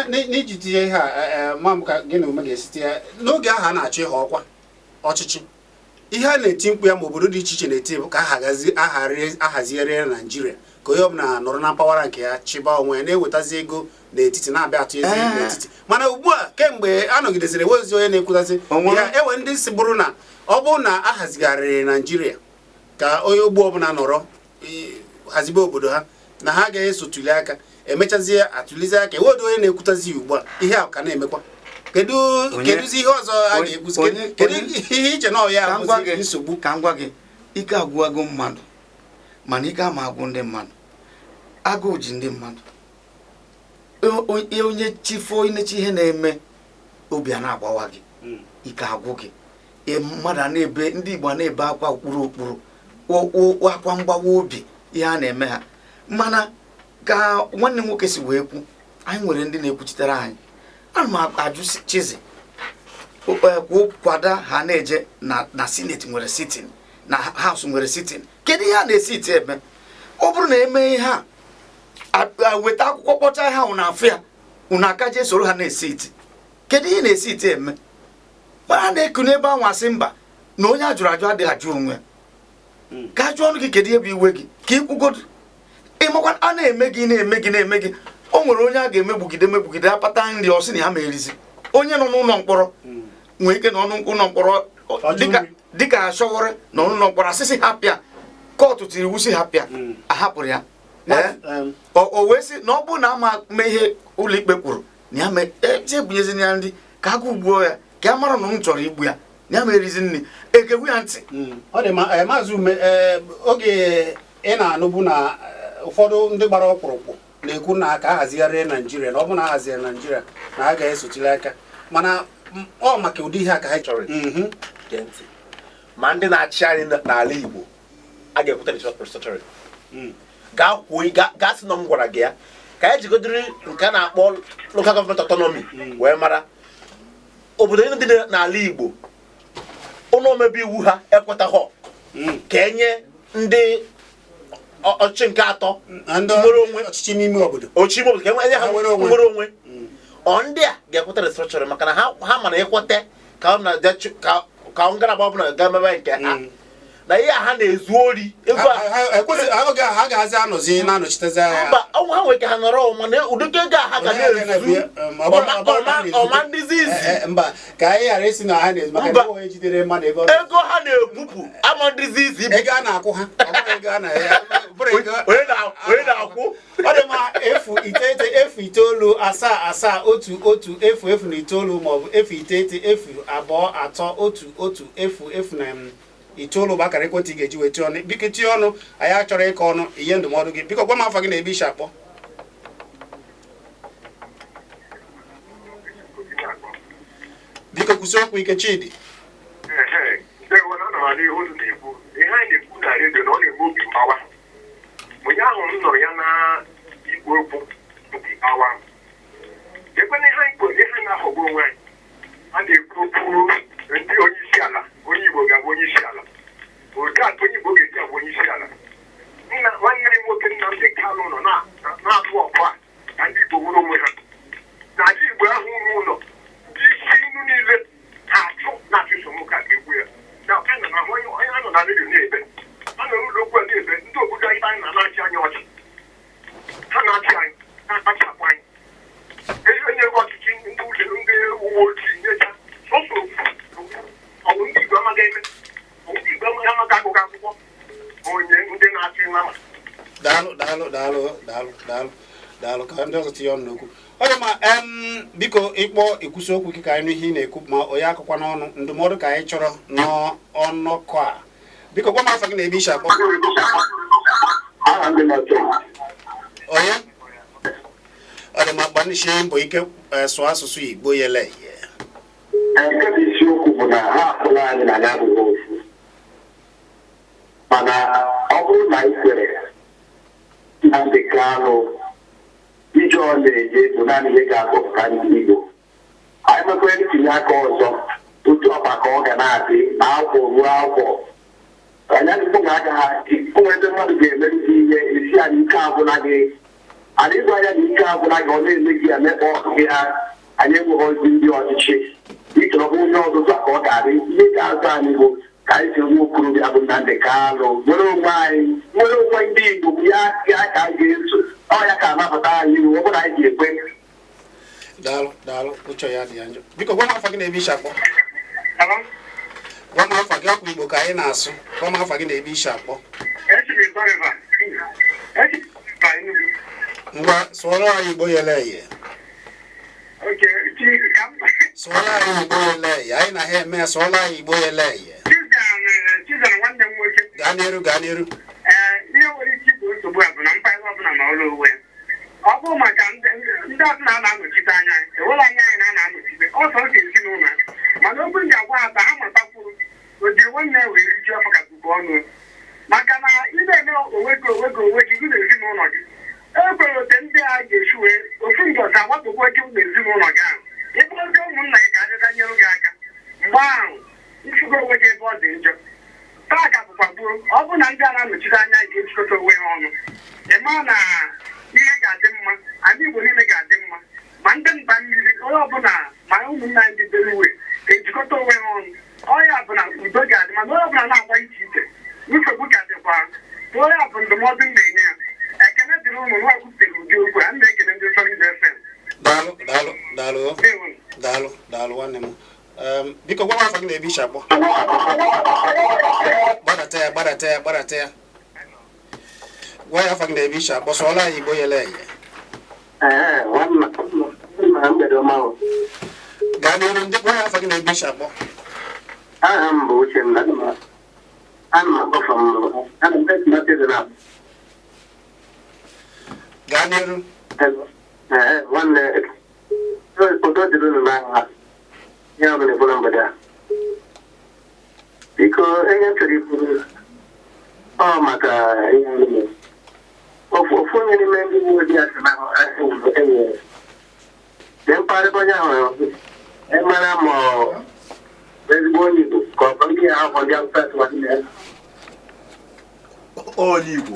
N'iji tinye ihe a, ma m ka gị na ume ga-esite ya n'oge ahụ a na-achọ ịha ọkwa ọchịchị, ihe a na-eti mkpu ya ma obodo dị iche iche na-eti bụ ka ahazigharịa Naijiria ka onye ọbụla nọrọ na mpaghara nke ya chịba onwe ya, na-ewetazi ego n'etiti, na-abịa atụ ezi n'etiti. Mana ugbu a, kemgbe a nọgideziri ewezi onye na-ekwutazi ya, ewe ndị si bụrụ na ọ bụrụ na a hazigharịrị Naijiria ka onye ogbu ọbụla nọrọ hazibe obodo ha, na ha agaghị eso tuli aka, emechazie atụlizi aka, ewedo onye na-ekwutazi ugbu a. Ihe a ka na-emekwa. Kedụzi ihe ọzọ a ga-ekwuzi? Kedu ihe iche na ọ ya abụzi nsogbu? Ka m gwa gị, ike agwụwago mmadụ, mana ike ama agwụ ndị mmadụ, agụụ ji ndị mmadụ. Onye chifo inechi ihe na-eme, obi a na-agbawa gị, ike agwụ gị. Mmadụ a na-ebe, ndị Igbo a na-ebe akwa okpuru okpuru akwa mgbawa obi ihe a na-eme ha. Mana ka nwanne nwoke si wee kwu, anyị nwere ndị na-ekwuchitere anyị. Ana m ajụ Chizzy kwada ha na-eje na senate nwere sitting, na house nwere sitting, kedu ihe a na-esi ite eme? Ọ bụrụ na eme ihe a, weta akwụkwọ kpọcha ha, unu afụ ya, unu aka jee soro ha na-esi ite. Kedu ihe na-esi ite eme? Mana a na-eku n'ebe ahụ asị mba, na onye a jụrụ ajụ adịghị ajụ onwe ya. Ka a jụọ ọnụ gị, kedu ihe bụ iwe gị ka ị kwugodu? Ịmakwa a na-eme gị na-eme gị na-eme gị. O nwere onye a ga-emegbugide megbugide akpata nri, ọ sị na ya ma erizi. Onye nọ n'ụlọ mkpọrọ nwee ike nọ n'ụlọ mkpọrọ dịka Sowore nọ n'ụlọ mkpọrọ, asịsị hapịa, kọtụ tiri iwu sị hapịa, ahapụrụ ya. O wee sị na ọ bụrụ na ama mee ihe ụlọikpe kwuru na ya mee, ebunyezina ya nri ka agụ gbuo ya, ka ya mara na m chọrọ igbu ya, na ya ma erizi nri, ekewu ya ntị. Ọ dị ma. Maazị Ume, oge ị na-anụbu na ụfọdụ ndị gbara ọkpụrụkpụ na-ekwu na ka a hazigharịa Naijiria, na ọ bụ na a haziri Naijiria na a ga-esotili aka, mana ọ maka ụdị ihe a ka ha chọrọ. Gee ntị, ma ndị na-achị anyị n'ala Igbo a ga-ekwute restructuring. Gaa kwuo, gaa sị na m gwara gị ya, ka anyị jigodiri nke a na-akpọ local government autonomy wee mara obodo ndị dị n'ala Igbo. Ụlọ omebe iwu ha ekwetaghọ ka enye ndị ọchịchị nke atọ Na ndị nwere onwe. Ọchịchị n'ime obodo. Ochi ime obodo ka enye ha Ha nwere onwe. nwere onwe. Ọ ndị a ga-ekweta restructuring, maka na ha mana ekweta ka ọ na ka ngalaba ọbụla ga mebe nke ha na ihe a ha na-ezu ori ego a. Oge a ha ga-azi anọzi na-anọchitezi anya. Mba, ọnwụ ha nwere ka ha nọrọ, mana ụdịka ego a ha ga na-ezu ọma ndịzi izi. Mba, ka anyị ghara isi na ha na-ezu, maka Mba. na onye jidere mmadụ ebe ọ nọ. Ego ha na-ebupụ ama ndịzi izi ibu. Ego a na-akwụ ha, ọ bụrụ ego a na ya bụrụ ego Onye na-akwụ. Ọ dị mma. 0 9 0 9 7 7 1 1 0 0 9 maọbụ 0 9 0 2 3 1 1 0 0 9 bụ akara ekwentị ị ga-eji wee tinye ọnụ. Biko tinye ọnụ, anyị achọrọ ịkọ ọnụ ihe ndụmọdụ gị. Biko gwa m afa gị na ebe isi akpọ. Biko kwụsị okwu ike, Chidi. Ehe, ndewo na ana m anụ ihe unu na-ekwu. Ihe anyị na-ekwu na redio na ọ na-eme obi mgbawa. Ụnyaahụ m nụrụ ya na igwe okwu, obi gbawa m. Ekwena ihe anyị kwere, ihe anyị na-aghọgbu onwe anyị. A na-ekwu okwu ndị onye isi ala, onye Igbo ga-abụ onye isi ala. Otu a onye Igbo ga-eji abụ onye isi ala. Nna nwanne m nwoke Nnamdị Kanụ nọ na-atụ ọkụ a ka ndị Igbo nwere onwe ha. N'ala Igbo ahụ n'ụlọ, ndị isi inu niile na-achụ na-achụso nwoke a ga-egbu ya. Na ka nọ na onye anọ na redio na-ebe a nọ n'ụlọ okwu a na-ebe, ndị obodo anyị anyị na-achị anyị ọchị, ha na-achị anyị, na-akpachapụ anyị. Onye ọchịchị ndị ụlọ ndị uwe ojii nyecha sọsọ ofu ọwụ ndị Igbo amaghị eme, ọwụ ndị Igbo amaghị agụgụ akwụkwọ, onye ndị na-achị nama. Daalụ, daalụ, daalụ, daalụ, daalụ, daalụ. Ka ndị ọzọ tinye ọnụ n'okwu. Ọ dị mma. Biko ịkpọ ekwusi okwu gị ka anyị nụ ihe ị na-ekwu, ma onye akụkwa n'ọnụ ndụmọdụ ka anyị chọrọ n'ọnọkọ a. Biko gwa m afa gị na ebe isi akpọ. Aha ndị na-achọ. Onye ọ dị mma, gbanishie mbọ ike, sụọ asụsụ Igbo yele eye. Nke bụ isiokwu bụ na ha akpụla anyị na ya abụghị ofu, mana ọ bụrụ na anyị kwere Nnamdị Kanụ, ije ọ na-eje bụ naanị ihe ga-akpọpụta ndị Igbo. Anyị mekwere ntinye aka ọzọ, otu ọkpa ka ọ ga na-adị na akwọ ruo akwọ. Anyị adịghị na agaghị adị o nwere ebe mmadụ ga-emeri gị ihe esi anyị ike agwụla gị, anyị gwa ya na ike agwụla gị, ọ na-eme gị emekpọ gị ha. Anyị enweghị ozi ndị ọchịchị ịchọrọ bụ onye ọzụzụ ka ọ ga-adị. Ihe ga-azụ anyị bụ ka anyị si nwa okorobịa bụ Nnamdị Kanụ nwere onwe anyị, nwere onwe ndị Igbo, bụ ya ya ka anyị ga-eso, ọ ya ka anapụta anyị iwu ọ bụrụ anyị ga-ekwe. Daalụ, daalụ. Ụchọ ya dị ya njọ. Biko gwa m afa gị na ebe isi akpọ. Gwa m afa gị, ọkwa Igbo ka anyị na-asụ. Gwa m afa gị na ebe isi akpọ. Ngwa, sụọrọ anyị Igbo yele eye. Sụọrọ anyị Igbo yele eye, anyị na ha eme ya. Sụọrọ anyị Igbo yele eye. Nwanne m nwoke. Gaa n'iru, gaa n'iru. Ee, ihe nwere ike ịbụ nsogbu a bụ na mpaghara ọbụla na ọrụ onwe ya. Ọ bụrụ maka ndị ọbụla a na-anọchite anya anyị, ewere anya anyị na a na-anọchite ọsọ nke ezinụlọ ya. Mana okwu m ga-agwa ha ka ha matakwuru o jiri nwanne ya wee rijuo afọ ka bubu ọnụ, maka na ị na-eme onwe gị, onwe gị, onwe gị, gị na ezinụlọ gị. E kwere ote ndị a ga-esi wee ofu mbọchị agbapụkwa gị na ezinụlọ gị ahụ, ịbụrụzi ụmụnna gị ka adịga nyere gị aka. Mgbe ahụ ifugo onwe gị ebe ọ dị njọ. Taa ka bụkwa gboo, ọ bụ na ndị a na-anọchite anya ga-ejikọta onwe ha ọnụ, ị maa na ihe ga-adị mma, ala Igbo niile ga-adị mma, ma ndị mba mmiri, onye ọbụla, ma ụmụnna anyị ndị Benue ejikọta onwe ha ọnụ, ọya bụ na udo ga-adị. Mana onye ọbụla na-agba iche iche, nsogbu ka dịkwa. Onye bụ ndụmọdụ m na-enye ya. Ekene dịrị ụmụ nwa kwuputere ụdị okwu a. M na-ekele ndị Solid FM. Daalụ, daalụ, daalụ. Ndewo. Daalụ, daalụ, nwanne m. Biko gwa m afa gị na ebe isi akpọ. Gbadata ya, gbadata ya, gbadata ya. Gwa ya afa gị na ebe isi akpọ. Sụọla anyị Igbo yele eye. Ee, nwanna nna, mgbede ọma o. Gaa n'iru. Ndị gwa ya afa gị na ebe isi akpọ. Aha m bụ Uchenna. Ana m akpọ from ana m esi na Gaa n'iru. Ee, nwanne, udo dịrị unu n'aha ihe ọ bụla ekwu na mgbede a. Biko, ihe m chọrọ ikwu ọ maka ihe ọmụmụ. Ofu onye n'ime ndị uwe ojii asị na enwere dị mkparịta onye ahụ mara ma Ezigbo onye Igbo ka ọ bụ ndị ahụ ndị Awụsa sịwa nne ya. Onye Igbo.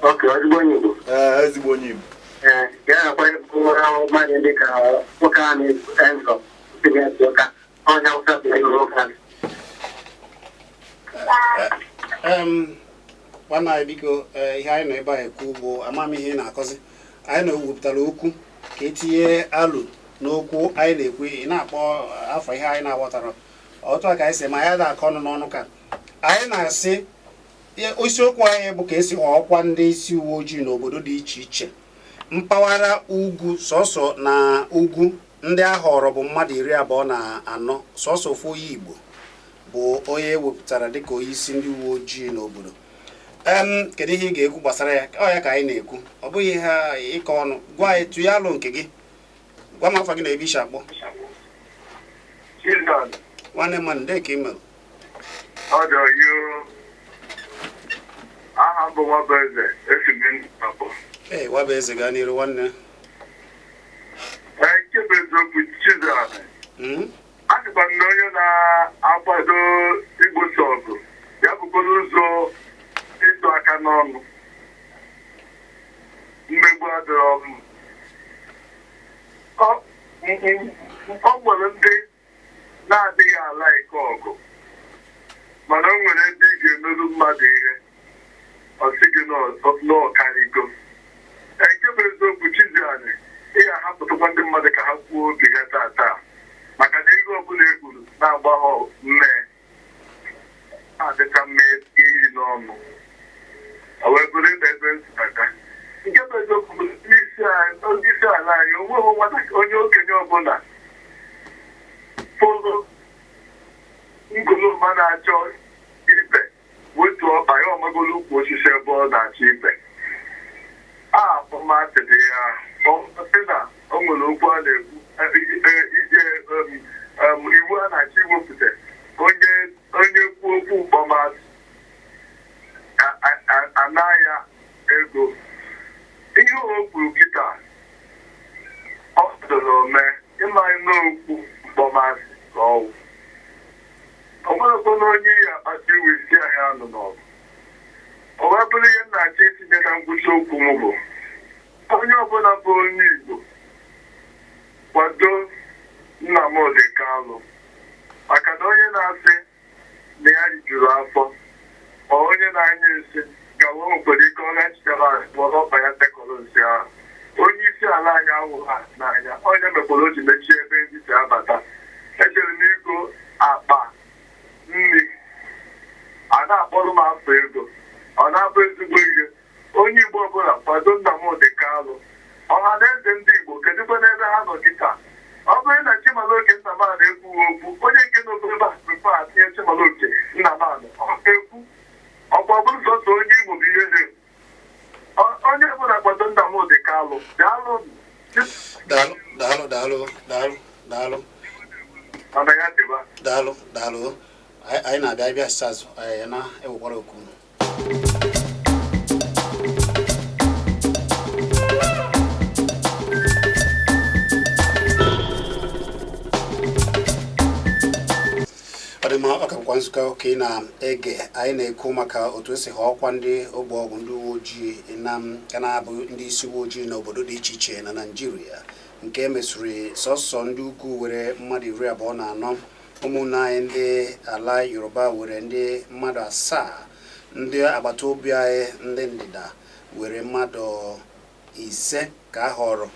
Okay, ezigbo onye Igbo. Ee, ezigbo onye Igbo. Ee, ya nakwa ịbụ ahụ mmadụ ndị ka nwoke a na-eze nzọ si ụka onye Awụsa bụ ihe nwoke ahụ. Nwanne anyị, biko, ihe anyị nọ ebe a ekwu bụ amamihe ị na-akọzi. Anyị na-ewepụtara okwu ka etinye alụ n'okwu anyị na-ekwu. Ị na-akpọ afọ ihe anyị na-aghọtara otu a ka anyị si ma anyị na-akọ ọnụ n'ọnụ ka anyị na-asị. Isiokwu anyị bụ ka esi ọkwa ndị isi uwe ojii n'obodo dị iche iche, mpaghara ugwu. Sọsọ na ugwu ndị a họrọ bụ mmadụ 24. Sọsọ ofu onye Igbo bụ onye ewepụtara dịka onye isi ndị uwe ojii n'obodo. Kedu ihe ị ga-ekwu gbasara ya? Ọ ya ka anyị na-ekwu, ọ bụghị ihe ịkọ ọnụ. Gwa anyị, tụnye alụ nke gị. Gwa m afa gị na ebe isi akpọ. Nwanne mmadụ, ndị ka ị mere? Ọ dị ọyụ. Aha m bụ Nwabueze, esi m Abụ. Ee, Nwabueze, gaa n'iru, nwanne. Ee, nke bụ eziokwu, Chizzy, a sịkwa m na onye na-akwado igboso ọgụ ya bụkwara ụzọ ịdụ aka n'ọnụ. Mmegbu adịrọ mma. Ọ nwere ndị na-adịghị ala ike ọgụ, mana o nwere ebe ị ga-emerụ mmadụ ihe, ọ sị gị n'ọkarịgo. Nke bụ eziokwu, Chizzy, anyị ị ga-ahapụtụkwa ndị mmadụ ka ha kwuo obi ha taa taa, maka na ego ọbụla e gburu na-agba ha mmee adịcha mma iri n'ọnụ. O wee bụrụ ịba ebe nsaka. Nke bụ eziokwu bụ onye isi ala anyị, onweghị nwata onye okenye ọbụla fụrụ ngoloma na-achọ ibe wetu ọkpa ya, ọmagolo ukwu osisi ebe ọ na-achọ ibe a akpọmasị dị ya. Ọ sị na o nwere okwu a na-ekwu, iwu a na-achọ iwepụta, onye onye kwuo okwu mkpọmasị ana ya ego. Ihe o kwuru kịta ọ doro ome ịma n'okwu mkpọmasị ka ọwụ. Ọ nwerekwa na onye ya akpata iwe isi anyị anụ n'ọgụ. Ọ wee bụrụ ihe m na-achọ itinye na ngwụcha okwu m bụ, onye ọbụla bụ onye Igbo kwado Nnamdi Kalụ, maka na onye na-asị na ya rijuru afọ, ọ onye na-anya nsị gawa, nwekwara ike ọ gachitara kpọrọ ọkpa ya tekọrọ nsị ahụ. Onye isi ala anyị ahụ ha n'anya, onye mekwara o ji mechie ebe ndị si abata. Echere m igo akpa nri a na-akpọrọ m afọ ego, ọ na-abụ ezigbo ihe. Onye Igbo ọbụla kwado Nnamdi Kalụ. Ọha na eze ndị Igbo, kedụkwa n'ebe ha nọ kịta? Ọ bụrụ na Chimaloke Nnamani ekwughị okwu, onye nke n'obodo ebe a prefer atinye Chimaloke Nnamani, ọ ga-ekwu ọkwa bụrụ sọsọ onye Igbo bụ ihe na-ekwu. Onye ọbụla kwado Nnamdi Kalụ. Daalụ. Daalụ, daalụ, daalụ, daalụ, daalụ. Mana ya dịba. Daalụ, daalụ. Anyị na-abịa ịbịa site azụ anyị na-ewekwara okwu unu. Ọ dị mma. Ọ ka bụkwa nzukọ ka ị na-ege. Anyị na-ekwu maka otu esi ha ọkwa ndị ogbe ọgwụ ndị uwe ojii na ka na-abụ ndị isi uwe ojii n'obodo dị iche iche na Naịjirịa, nke mesịrị sọsọ ndị ugwu were mmadụ 24, ụmụnne anyị ndị ala Yoruba were ndị mmadụ asaa, ndị agbata obi anyị ndị ndịda were mmadụ 5 ka a họrọ.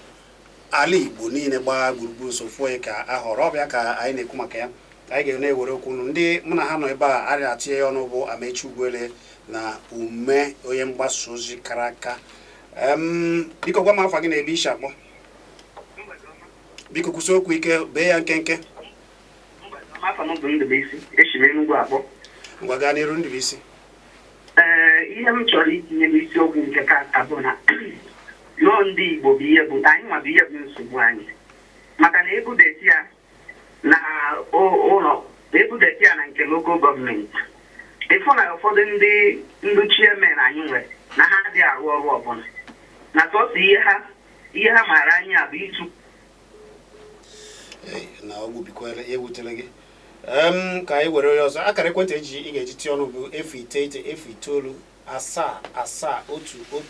Ala Igbo niile gbaa gburugburu, sofu onye ka a họrọ. Ọbịa ka anyị na-ekwu maka ya. Anyị ga na-ewere okwu ndị mụ na ha nọ ebe a a na-atinye ya ọnụ bụ Amechi Ugwuele na Ume, onye mgbasa ozi kara aka. Biko gwa m afa gị na ebe isi akpọ. Biko kwụsị okwu ike, bee ya nkenke. Afọ m bụ Ndụbụisi, esi m Enugwu akpọ. Ngwa, gaa n'iru, Ndụbụisi. Ee, ihe m chọrọ itinye n'isiokwu nke tata bụ na nọọ ndị Igbo bụ ihe bụ anyị nwa bụ ihe bụ nsogbu anyị, maka na ebudeti ya na ụlọ, ebudeti ya na nke local government, ịfụ na ụfọdụ ndị ndị chairman anyị nwere na ha adịghị arụ ọrụ ọbụla, na sọsọ ihe ha maara anyị a bụ ịtụ Ei, na ọgwụ bikwere ya ewutele gị. Ka anyị were onye ọzọ. Akara ekwentị eji ị ga-eji tinye ọnụ bụ 09 09 7 7 1 1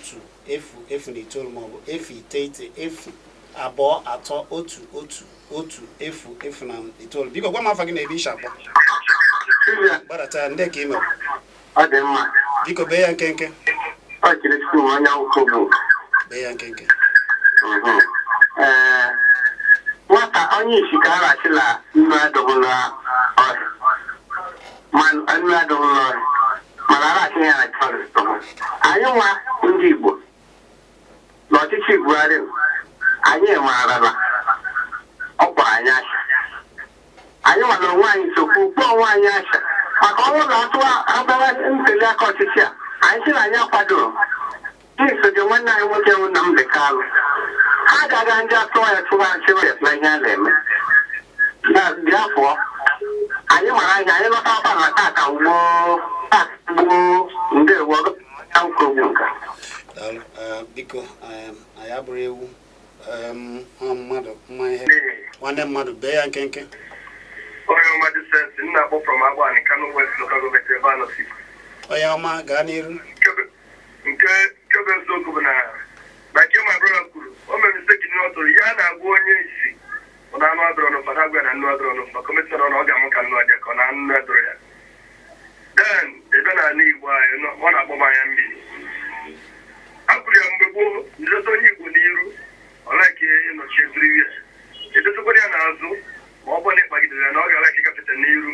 0 0 na 9, maọbụ 09 0 2 3 1 1 1 0 0 na 9. Biko gwa m afa gị na ebe ishi akpọ. Gbadata ya. Ndị ka ị mere? Ọ dị mma. Biko bee ya nkenke. Ọ chịrị tupu onye akwụkwọ bụ. Bee ya nkenke. Ee, nwata onye isi ka a na-achị na nnu adọghị n'ọhịa, nnu adọghị n'ọhịa, mana a na-achị ya na chọrọ. Anyị nwa ndị Igbo n'ọchịchị Buhari, anyị maara na ọ kpọrọ anyị asha. Anyị nwa na onwe anyị sokwu kpọọ onwe anyị asha, maka ọnwụ na atụ abara ntuli aka ọchịchị a, anyị sị na anyị akwadoro nsoje nwanne anyị nwoke bụ Nnamdi Kanu. Ha agaghị ndị atụwa ya tụwa chịwa ya na ihe a na-eme na bịa fụọ. Anyị mara ihe anyị lọta akwa na tata gboo gboo. Ndewo, nkwogbu nka. Daalụ. Biko, anyị abụrụ ewu. Ọ mmadụ mma ihe nwanne mmadụ. Bee ya nkenke. Onye ọma dịsensị nna akpọ from Agbani, Kano West Local Government, ebe a nọ si. Onye ọma, gaa n'iru. Nke nke bụ eziokwu bụ na like my brother kwuru, o mere mistake ihe ọ tụrụ. Ihe a na-agwa onye isi ọ na anụ adọrọ n'ụfa, na-agwa ya na nnu adọrọ n'ụfa, kọmishọna na ọ ga-amụ ka nnu adịa ka ọ na nnu adọrọ ya. Then ebe na ala Igbo anyị ọ na-akpọ m anya mmiri. A kwuru ya mgbe gboo, ndozi onye Igbo n'iru, ọ like ịnọchi everywhere, edozikwara ya n'azụ, ma ọ bụrụ na ịkpagidere ya na ọ ga-alike gafete n'iru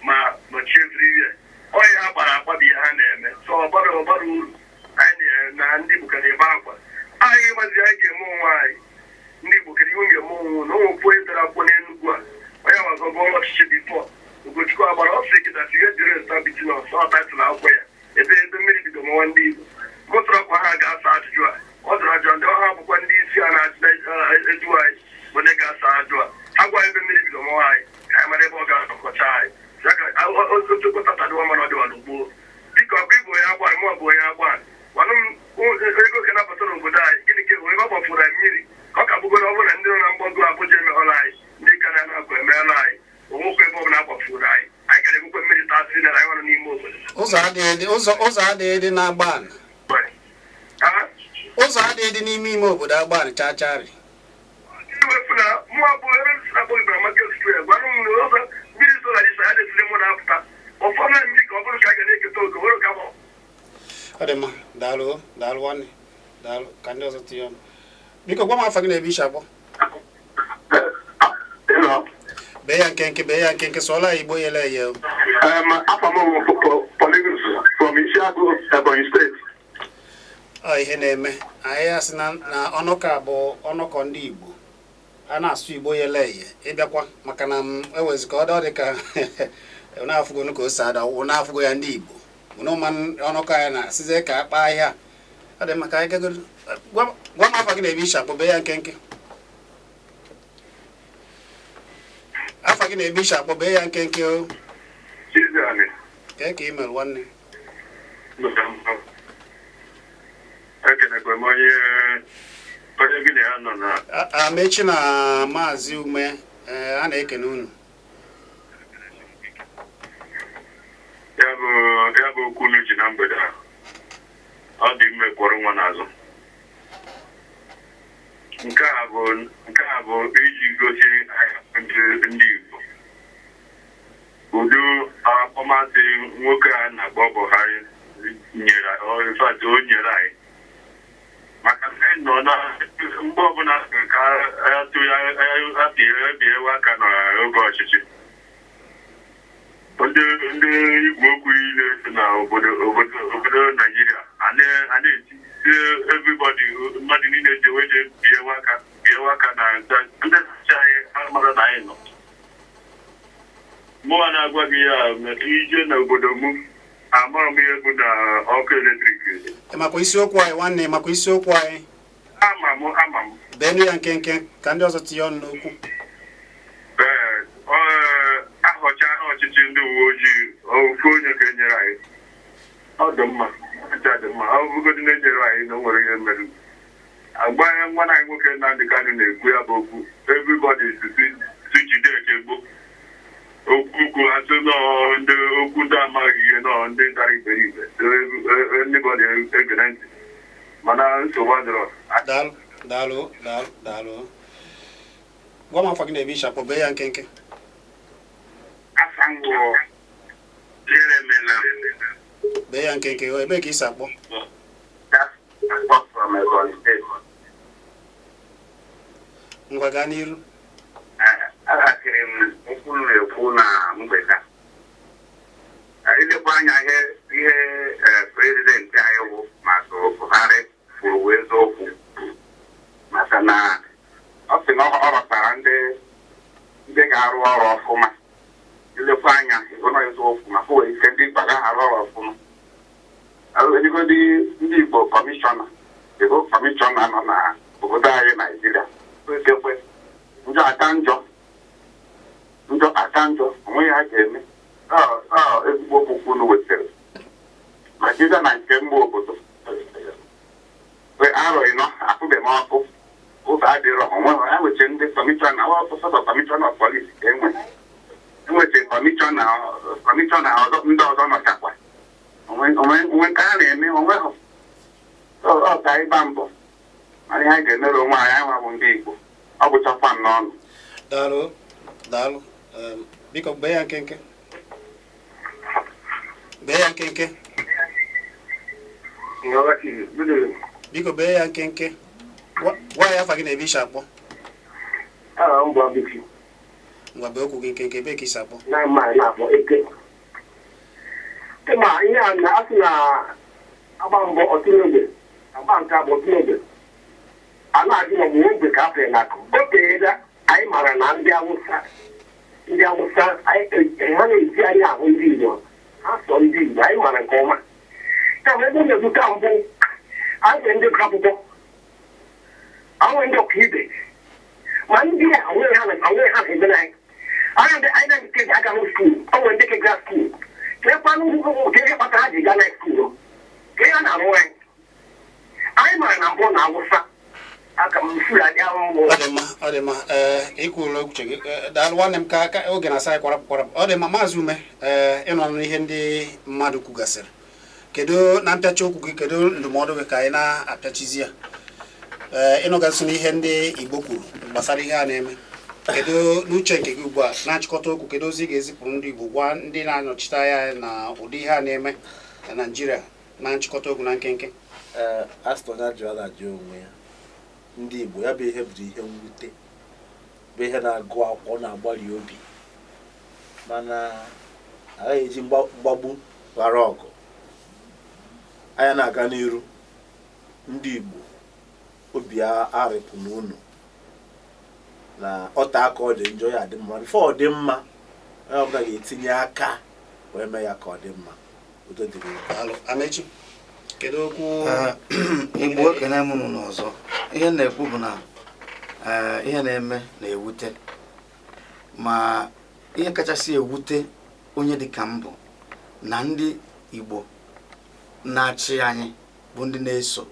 ma nọchie everywhere. Ọya ha gbara akpa bụ ihe ha na-eme, so ọ bara uru. Anyị na ndị Igbo ka na-ebe akwa. Anyị mazi anyị ga-eme onwe anyị. Ndị Igbo, kedu ihe ga-eme onwe na onwe onye dara akwụkwọ n'Enugwu a, onye nwazọ gụọ ọchịchị before Ugochukwu agbara ọ sị kịta tinye dịrị stability na ọsọ title akwụkwọ ya, ebe mmiri bido mawa ndị Igbo mụtara kwa. Ha ga-asa ajụjụ a ọ jụrụ ajụ. Ndị ọha bụkwa ndị isi a na-edu anyị bụ ndị ga-asa ajụ a. Ha gwa ebe mmiri bido mawa anyị, ka anyị mara ebe ọ ga-akọcha anyị. Otu kwetata dịwa mana ọ dịwa n'ugbo. Biko, ọkụ ịbụ onye agba, mụ bụ onye agba, gwanụ m ego ka napụta n'obodo anyị. Gịnị ka ebe ọ gbafuru anyị mmiri ka ọ ka bụgoro? Ọ bụrụ na ndị nọ na mgbago Abuja emeghọla anyị, ndị ka na-akwa emeela anyị onwekwa ebe ọbụla agbafuru anyị, anyị gara egwukwe mmiri tasị na anyị nọ n'ime obodo. Ụzọ adịghị dị, ụzọ adịghị dị n'Agbani. Ụzọ adịghị dị n'ime ime obodo Agbani chacharị. Iwefu na mụ abụ ebe m si na-akpọ Ibra Market Square, gwanụ m na ụzọ mmiri so na dịsa ya desiri mụ na-apụta ụfọdụ na mmiri ka ọ bụrụ ka a ga na-eketa oke were ka ọ. Ọ dị mma, daalụ, daalụ nwanne, daalụ. Ka ndị ọzọ tinye ọnụ. Biko gwa m afa gị na ebe ishi akpọ. Bee ya nkenke, bee ya nkenke. Sụọla ya Igbo yele eye o. Afọ m bụ Paulinus from Isiagụ, Ebonyi Steeti. Ọ ihe na-eme anyị asị na ọnụka bụ ọnụkọ ndị Igbo a na-asụ Igbo yele eye. Ịbịakwa maka na m ewezi ka ọ dị ka na-afụgo ka o si ada na-afụgo ya. Ndị Igbo ụnụma ọnụkọ anyị na-asịzie ka akpa ahịa. Ọ dị maka anyị gagoro. Gwa m afa gị na ebe ishi akpọ. Bee ya nkenke. Afa gị na ebe ishi akpọ, bee ya nkenke o. Chiziani. Kee ka ị mere, nwanne? Ekenekwe m onye gị na ya nọ na. Amechi na Maazị Ume, ee, a na-ekene unu. Ya bụ okwu unu ji na mgbede a, ọ dị ime kwọrọ nwa n'azụ. Nke a bụ iji gosi anyị ndị Igbo udo akpọmasị nwoke a na-akpọ Buhari nyere. In fact, o nyere anyị maka na anyị nọ na mgbe ọbụla ka apịa aka n'oge ọchịchị ndị igwe okwu niile dị na obodo Naijiria a na-eti everybody, mmadụ niile jewe je biewe aka na ndị ọchịchị anyị mara na anyị nọ. Mụnwa na-agwa gị ya, ije n'obodo m, amara m ihe bụ na ọkụ eletrik. Ị makwa isiokwu anyị, nwanne? Ị makwa isiokwu anyị? Ama m, ama m. Beenụ ya nkenke ka ndị ọzọ tinye ọnụ n'okwu. Ee, ahọcha ọchịchị ndị uwe ojii ofu onye ka enyere anyị, ọ dị mma, ọchịchị dị mma. Ọ bụgodị na enyere anyị na o nwere ihe mere agba nwa anyị nwoke Nnamdị Kanụ na-ekwu ya bụ okwu, everybody si jide ekegbo okwu. ndị dara iberibe ndị bụ na-egere ntị mana nsogbu adịrọ. Daalụ, daalụ, daalụ, daalụ. Gwa m afọ gị na ebe ishi akpọ, bee ya nkenke. Afa m bụ Jeremina. Bee ya nkenke. Ebee ka isi akpọ? Akpọ from Ebonyi State. Ngwa, gaa n'iru. Aghachiri m okwu m na-ekwu na mgbede a. Ilekwa anya ihe president anyị bụ Maazị Buhari kwuru wee eziokwu, maka na ọ sị na ọ rọtara ndị ga-arụ ọrụ ọfụma. Ilekwa anya ịhụ na eziokwu, maka o nwere ike ndị Igbo agaghị arụ ọrụ ọfụma. Edigodi ndị Igbo kọmishọna, Igbo kọmishọna nọ na obodo anyị Naijiria, ekekwe njọ aka njọ, njọ aka njọ, onweghị ha ga-eme. Ọ ezigbo okwu unu wetara ma jide na nke mgbe obodo arọ 40 afụbeghị m ọkụ, ụzọ adịrọ, onweghị ha weche. Ndị kọmishọna ọsọsọ, kọmishọna of police ka enwe, enweche kọmishọna ọzọ, ndị ọzọ nọchakwa onwe onwe nke ha na-eme onweghị. Ọ ka anyị gbaa mbọ mana ihe anyị ga-emere onwe anyị, anyị nwa bụ ndị Igbo. Ọ gwụchakwa m n'ọnụ. Daalụ, daalụ. Biko bee ya nkenke, bee ya nkenke. Biko bee ya nkenke. Gwa ya afa gị na ebe isi akpọ. Aha m bụ Abiki. Ngwa, bee okwu gị nkenke. Ebee ka isi akpọ? Na mma na-akpọ eke. Ịma ihe a na asị na agba mbọ ọtụnogbe, agba nke abụ ọtụnogbe, a na-ajụ ma ọ bụ ogbe ka afọ na akụ o teela. Anyị mara na ndị Awụsa ha na-eji anya ahụ ndị Igbo, ha sọ ndị Igbo, anyị mara nke ọma. Kama ebe ọ na-ebute mbụ, anyị nwere ndị gụrụ akwụkwọ, anyị nwere ndị ọkaibe, ma ndị a onweghị ha na-emere anyị. Anyị ndị anyị na-nke aga na school, o nwere ndị ke gara school, kekwanụ ka ihe kpatara ha ji gaa na school, ka ihe a na-arụ anyị. Anyị mara na mbụ na Awụsa aka m Fulani ahụhụ. Ọ dị mma, ọ dị mma. Ee, ikwuru uche gị. Daalụ nwanne m. Ka oge na-asa anyị kwarapụ kwarapụ. Ọ dị mma, Maazị Ume. Ee, ịnọ n'ihe ndị mmadụ kwugasịrị, kedu na mpịachi okwu gị, kedu ndụmọdụ gị ka anyị na-apịachizi ya? Ee, ịnụgasị n'ihe ndị Igbo kwuru gbasara ihe a na-eme, kedu n'uche nke gị ugbu a, na-achịkọta okwu, kedu ozi ị ga-ezipụrụ ndị Igbo, gwa ndị na-anọchite anya anyị na ụdị ihe a na-eme na Naịjirịa, na nchịkọta okwu na nkenke? Ee, asị onye ajụ a na-ajụ onwe ya. Ndị Igbo, ya bụ ihe bụ ihe mwute, bụ ihe na-agụ akwụkwọ na-agbalị obi, mana agaghị eji mgbagbu ghara ọgụ. Anya na-aga n'iru. Ndị Igbo, obi arịpụ na unu na ọta aka, ọ dị njọ, ya adị mma. Before ọ dị mma, onye ọbụla ga-etinye aka wee mee ya ka ọ dị mma. Udo dịrị unu. Daalụ. Amechi, kedu okwu? Igbo, ekene m unu n'ọzọ. Ihe m na-ekwu bụ na ihe na-eme na-ewute, ma ihe kachasị ewute onye dịka m bụ na ndị Igbo na-achị anyị bụ ndị na-eso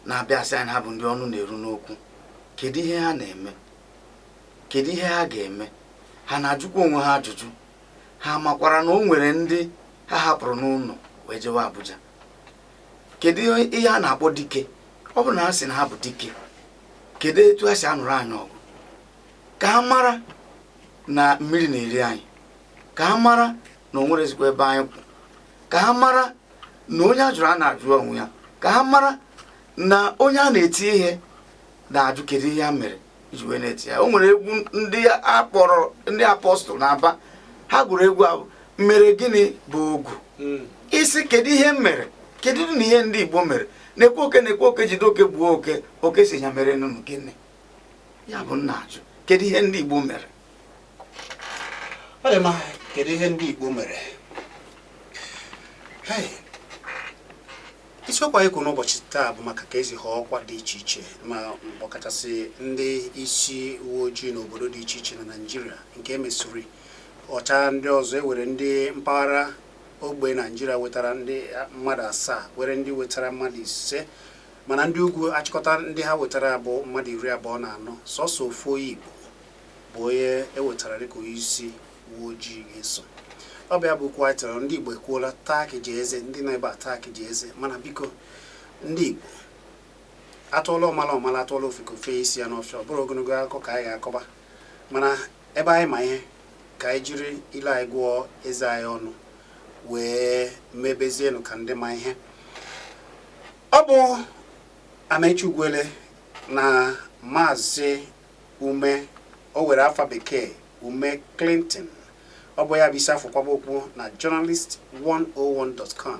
na-abịa asị anyị na ha bụ ndị ọnụ na-eru n'okwu. Kedu ihe ha na-eme? Kedu ihe ha ga-eme? Ha na-ajụkwa onwe ha ajụjụ? Ha makwara na o nwere ndị ha hapụrụ n'ụlọ wee jewe Abuja? Kedu ihe a na-akpọ dike? Ọ bụrụ na ha sị na ha bụ dike, kedu etu ha si anụrụ anyị ọgụ? Ka ha mara na mmiri na-eri anyị, ka ha mara na o nwere ezigbo ebe anyị kwụ, ka ha mara na onye a jụrụ a na-ajụ onwe ya, ka ha mara na onye a na-eti ihe na-ajụ kedu ihe ha mere iji wee na-eti ya. O nwere egwu ndị akpọrọ ndị apọstụl na-aba, ha gụrụ egwu ahụ, mere gịnị bụ ogwu isi. Kedu ihe m mere? Kedu na ihe ndị Igbo mere? Na-ekwe oke, na-ekwe oke, jide oke, gbuo oke, oke si ya mere nụnụ gịnị? Ya bụ nna ajụ, kedu ihe ndị Igbo mere? Ọ dị mma. Kedu ihe ndị Igbo mere? Hey. Isiokwu anyị kwuru n'ụbọchị taa bụ maka ka esi họọ ọkwa dị iche iche, ma ọkachasị ndị isi uwe ojii n'obodo dị iche iche na Naịjirịa, nke emesiri ọcha ndị ọzọ ewere ndị mpaghara ogbe Naịjirịa wetara ndị mmadụ 7, were ndị wetara mmadụ 5, mana ndị ugwu achịkọta ndị ha wetara bụ mmadụ 24. Sọsọ ofu onye Igbo bụ onye ewetara dịka onye isi uwe ojii ga-eso. Ọ bụ ya bụ okwu anyị tọrọ. Ndị Igbo ekwuola taa ka ji eze, ndị nọ ebe a taa ka ji eze. Mana biko, ndị Igbo, atụọla ọmala ọmala, atụọla ofeke ofe isi ya n'ọfịa. Ọ bụrụ ogologo akụkọ ka anyị ga-akọba, mana ebe anyị ma ihe, ka anyị jiri ile anyị gụọ eze anyị ọnụ wee mebezienụ ka ndị ma ihe. Ọ bụ Amechi Ugwuele na Maazị Ume, o were afa bekee Ume Clinton. Ọ bụ ya bụ isi afọ kwaba okwu na journalist101.com.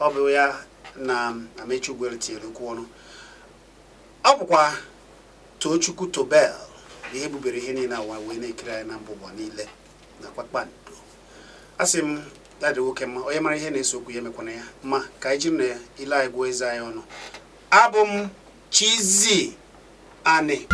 Ọ bụ ya na Amechi Ugwuele tinyere okwu ọnụ. Ọ bụkwa Tochukwu Tobel bụ ihe bubere ihe niile awa wee na-ekiri anyị na mba ụwa niile na kpakpando. A sị m ya dị nwoke mma, onye mara ihe na-ese okwu ya emekwana ya ma ka anyị jiri na ile anyị gụọ eze anyị ọnụ. Abụ m Chizzy Ani.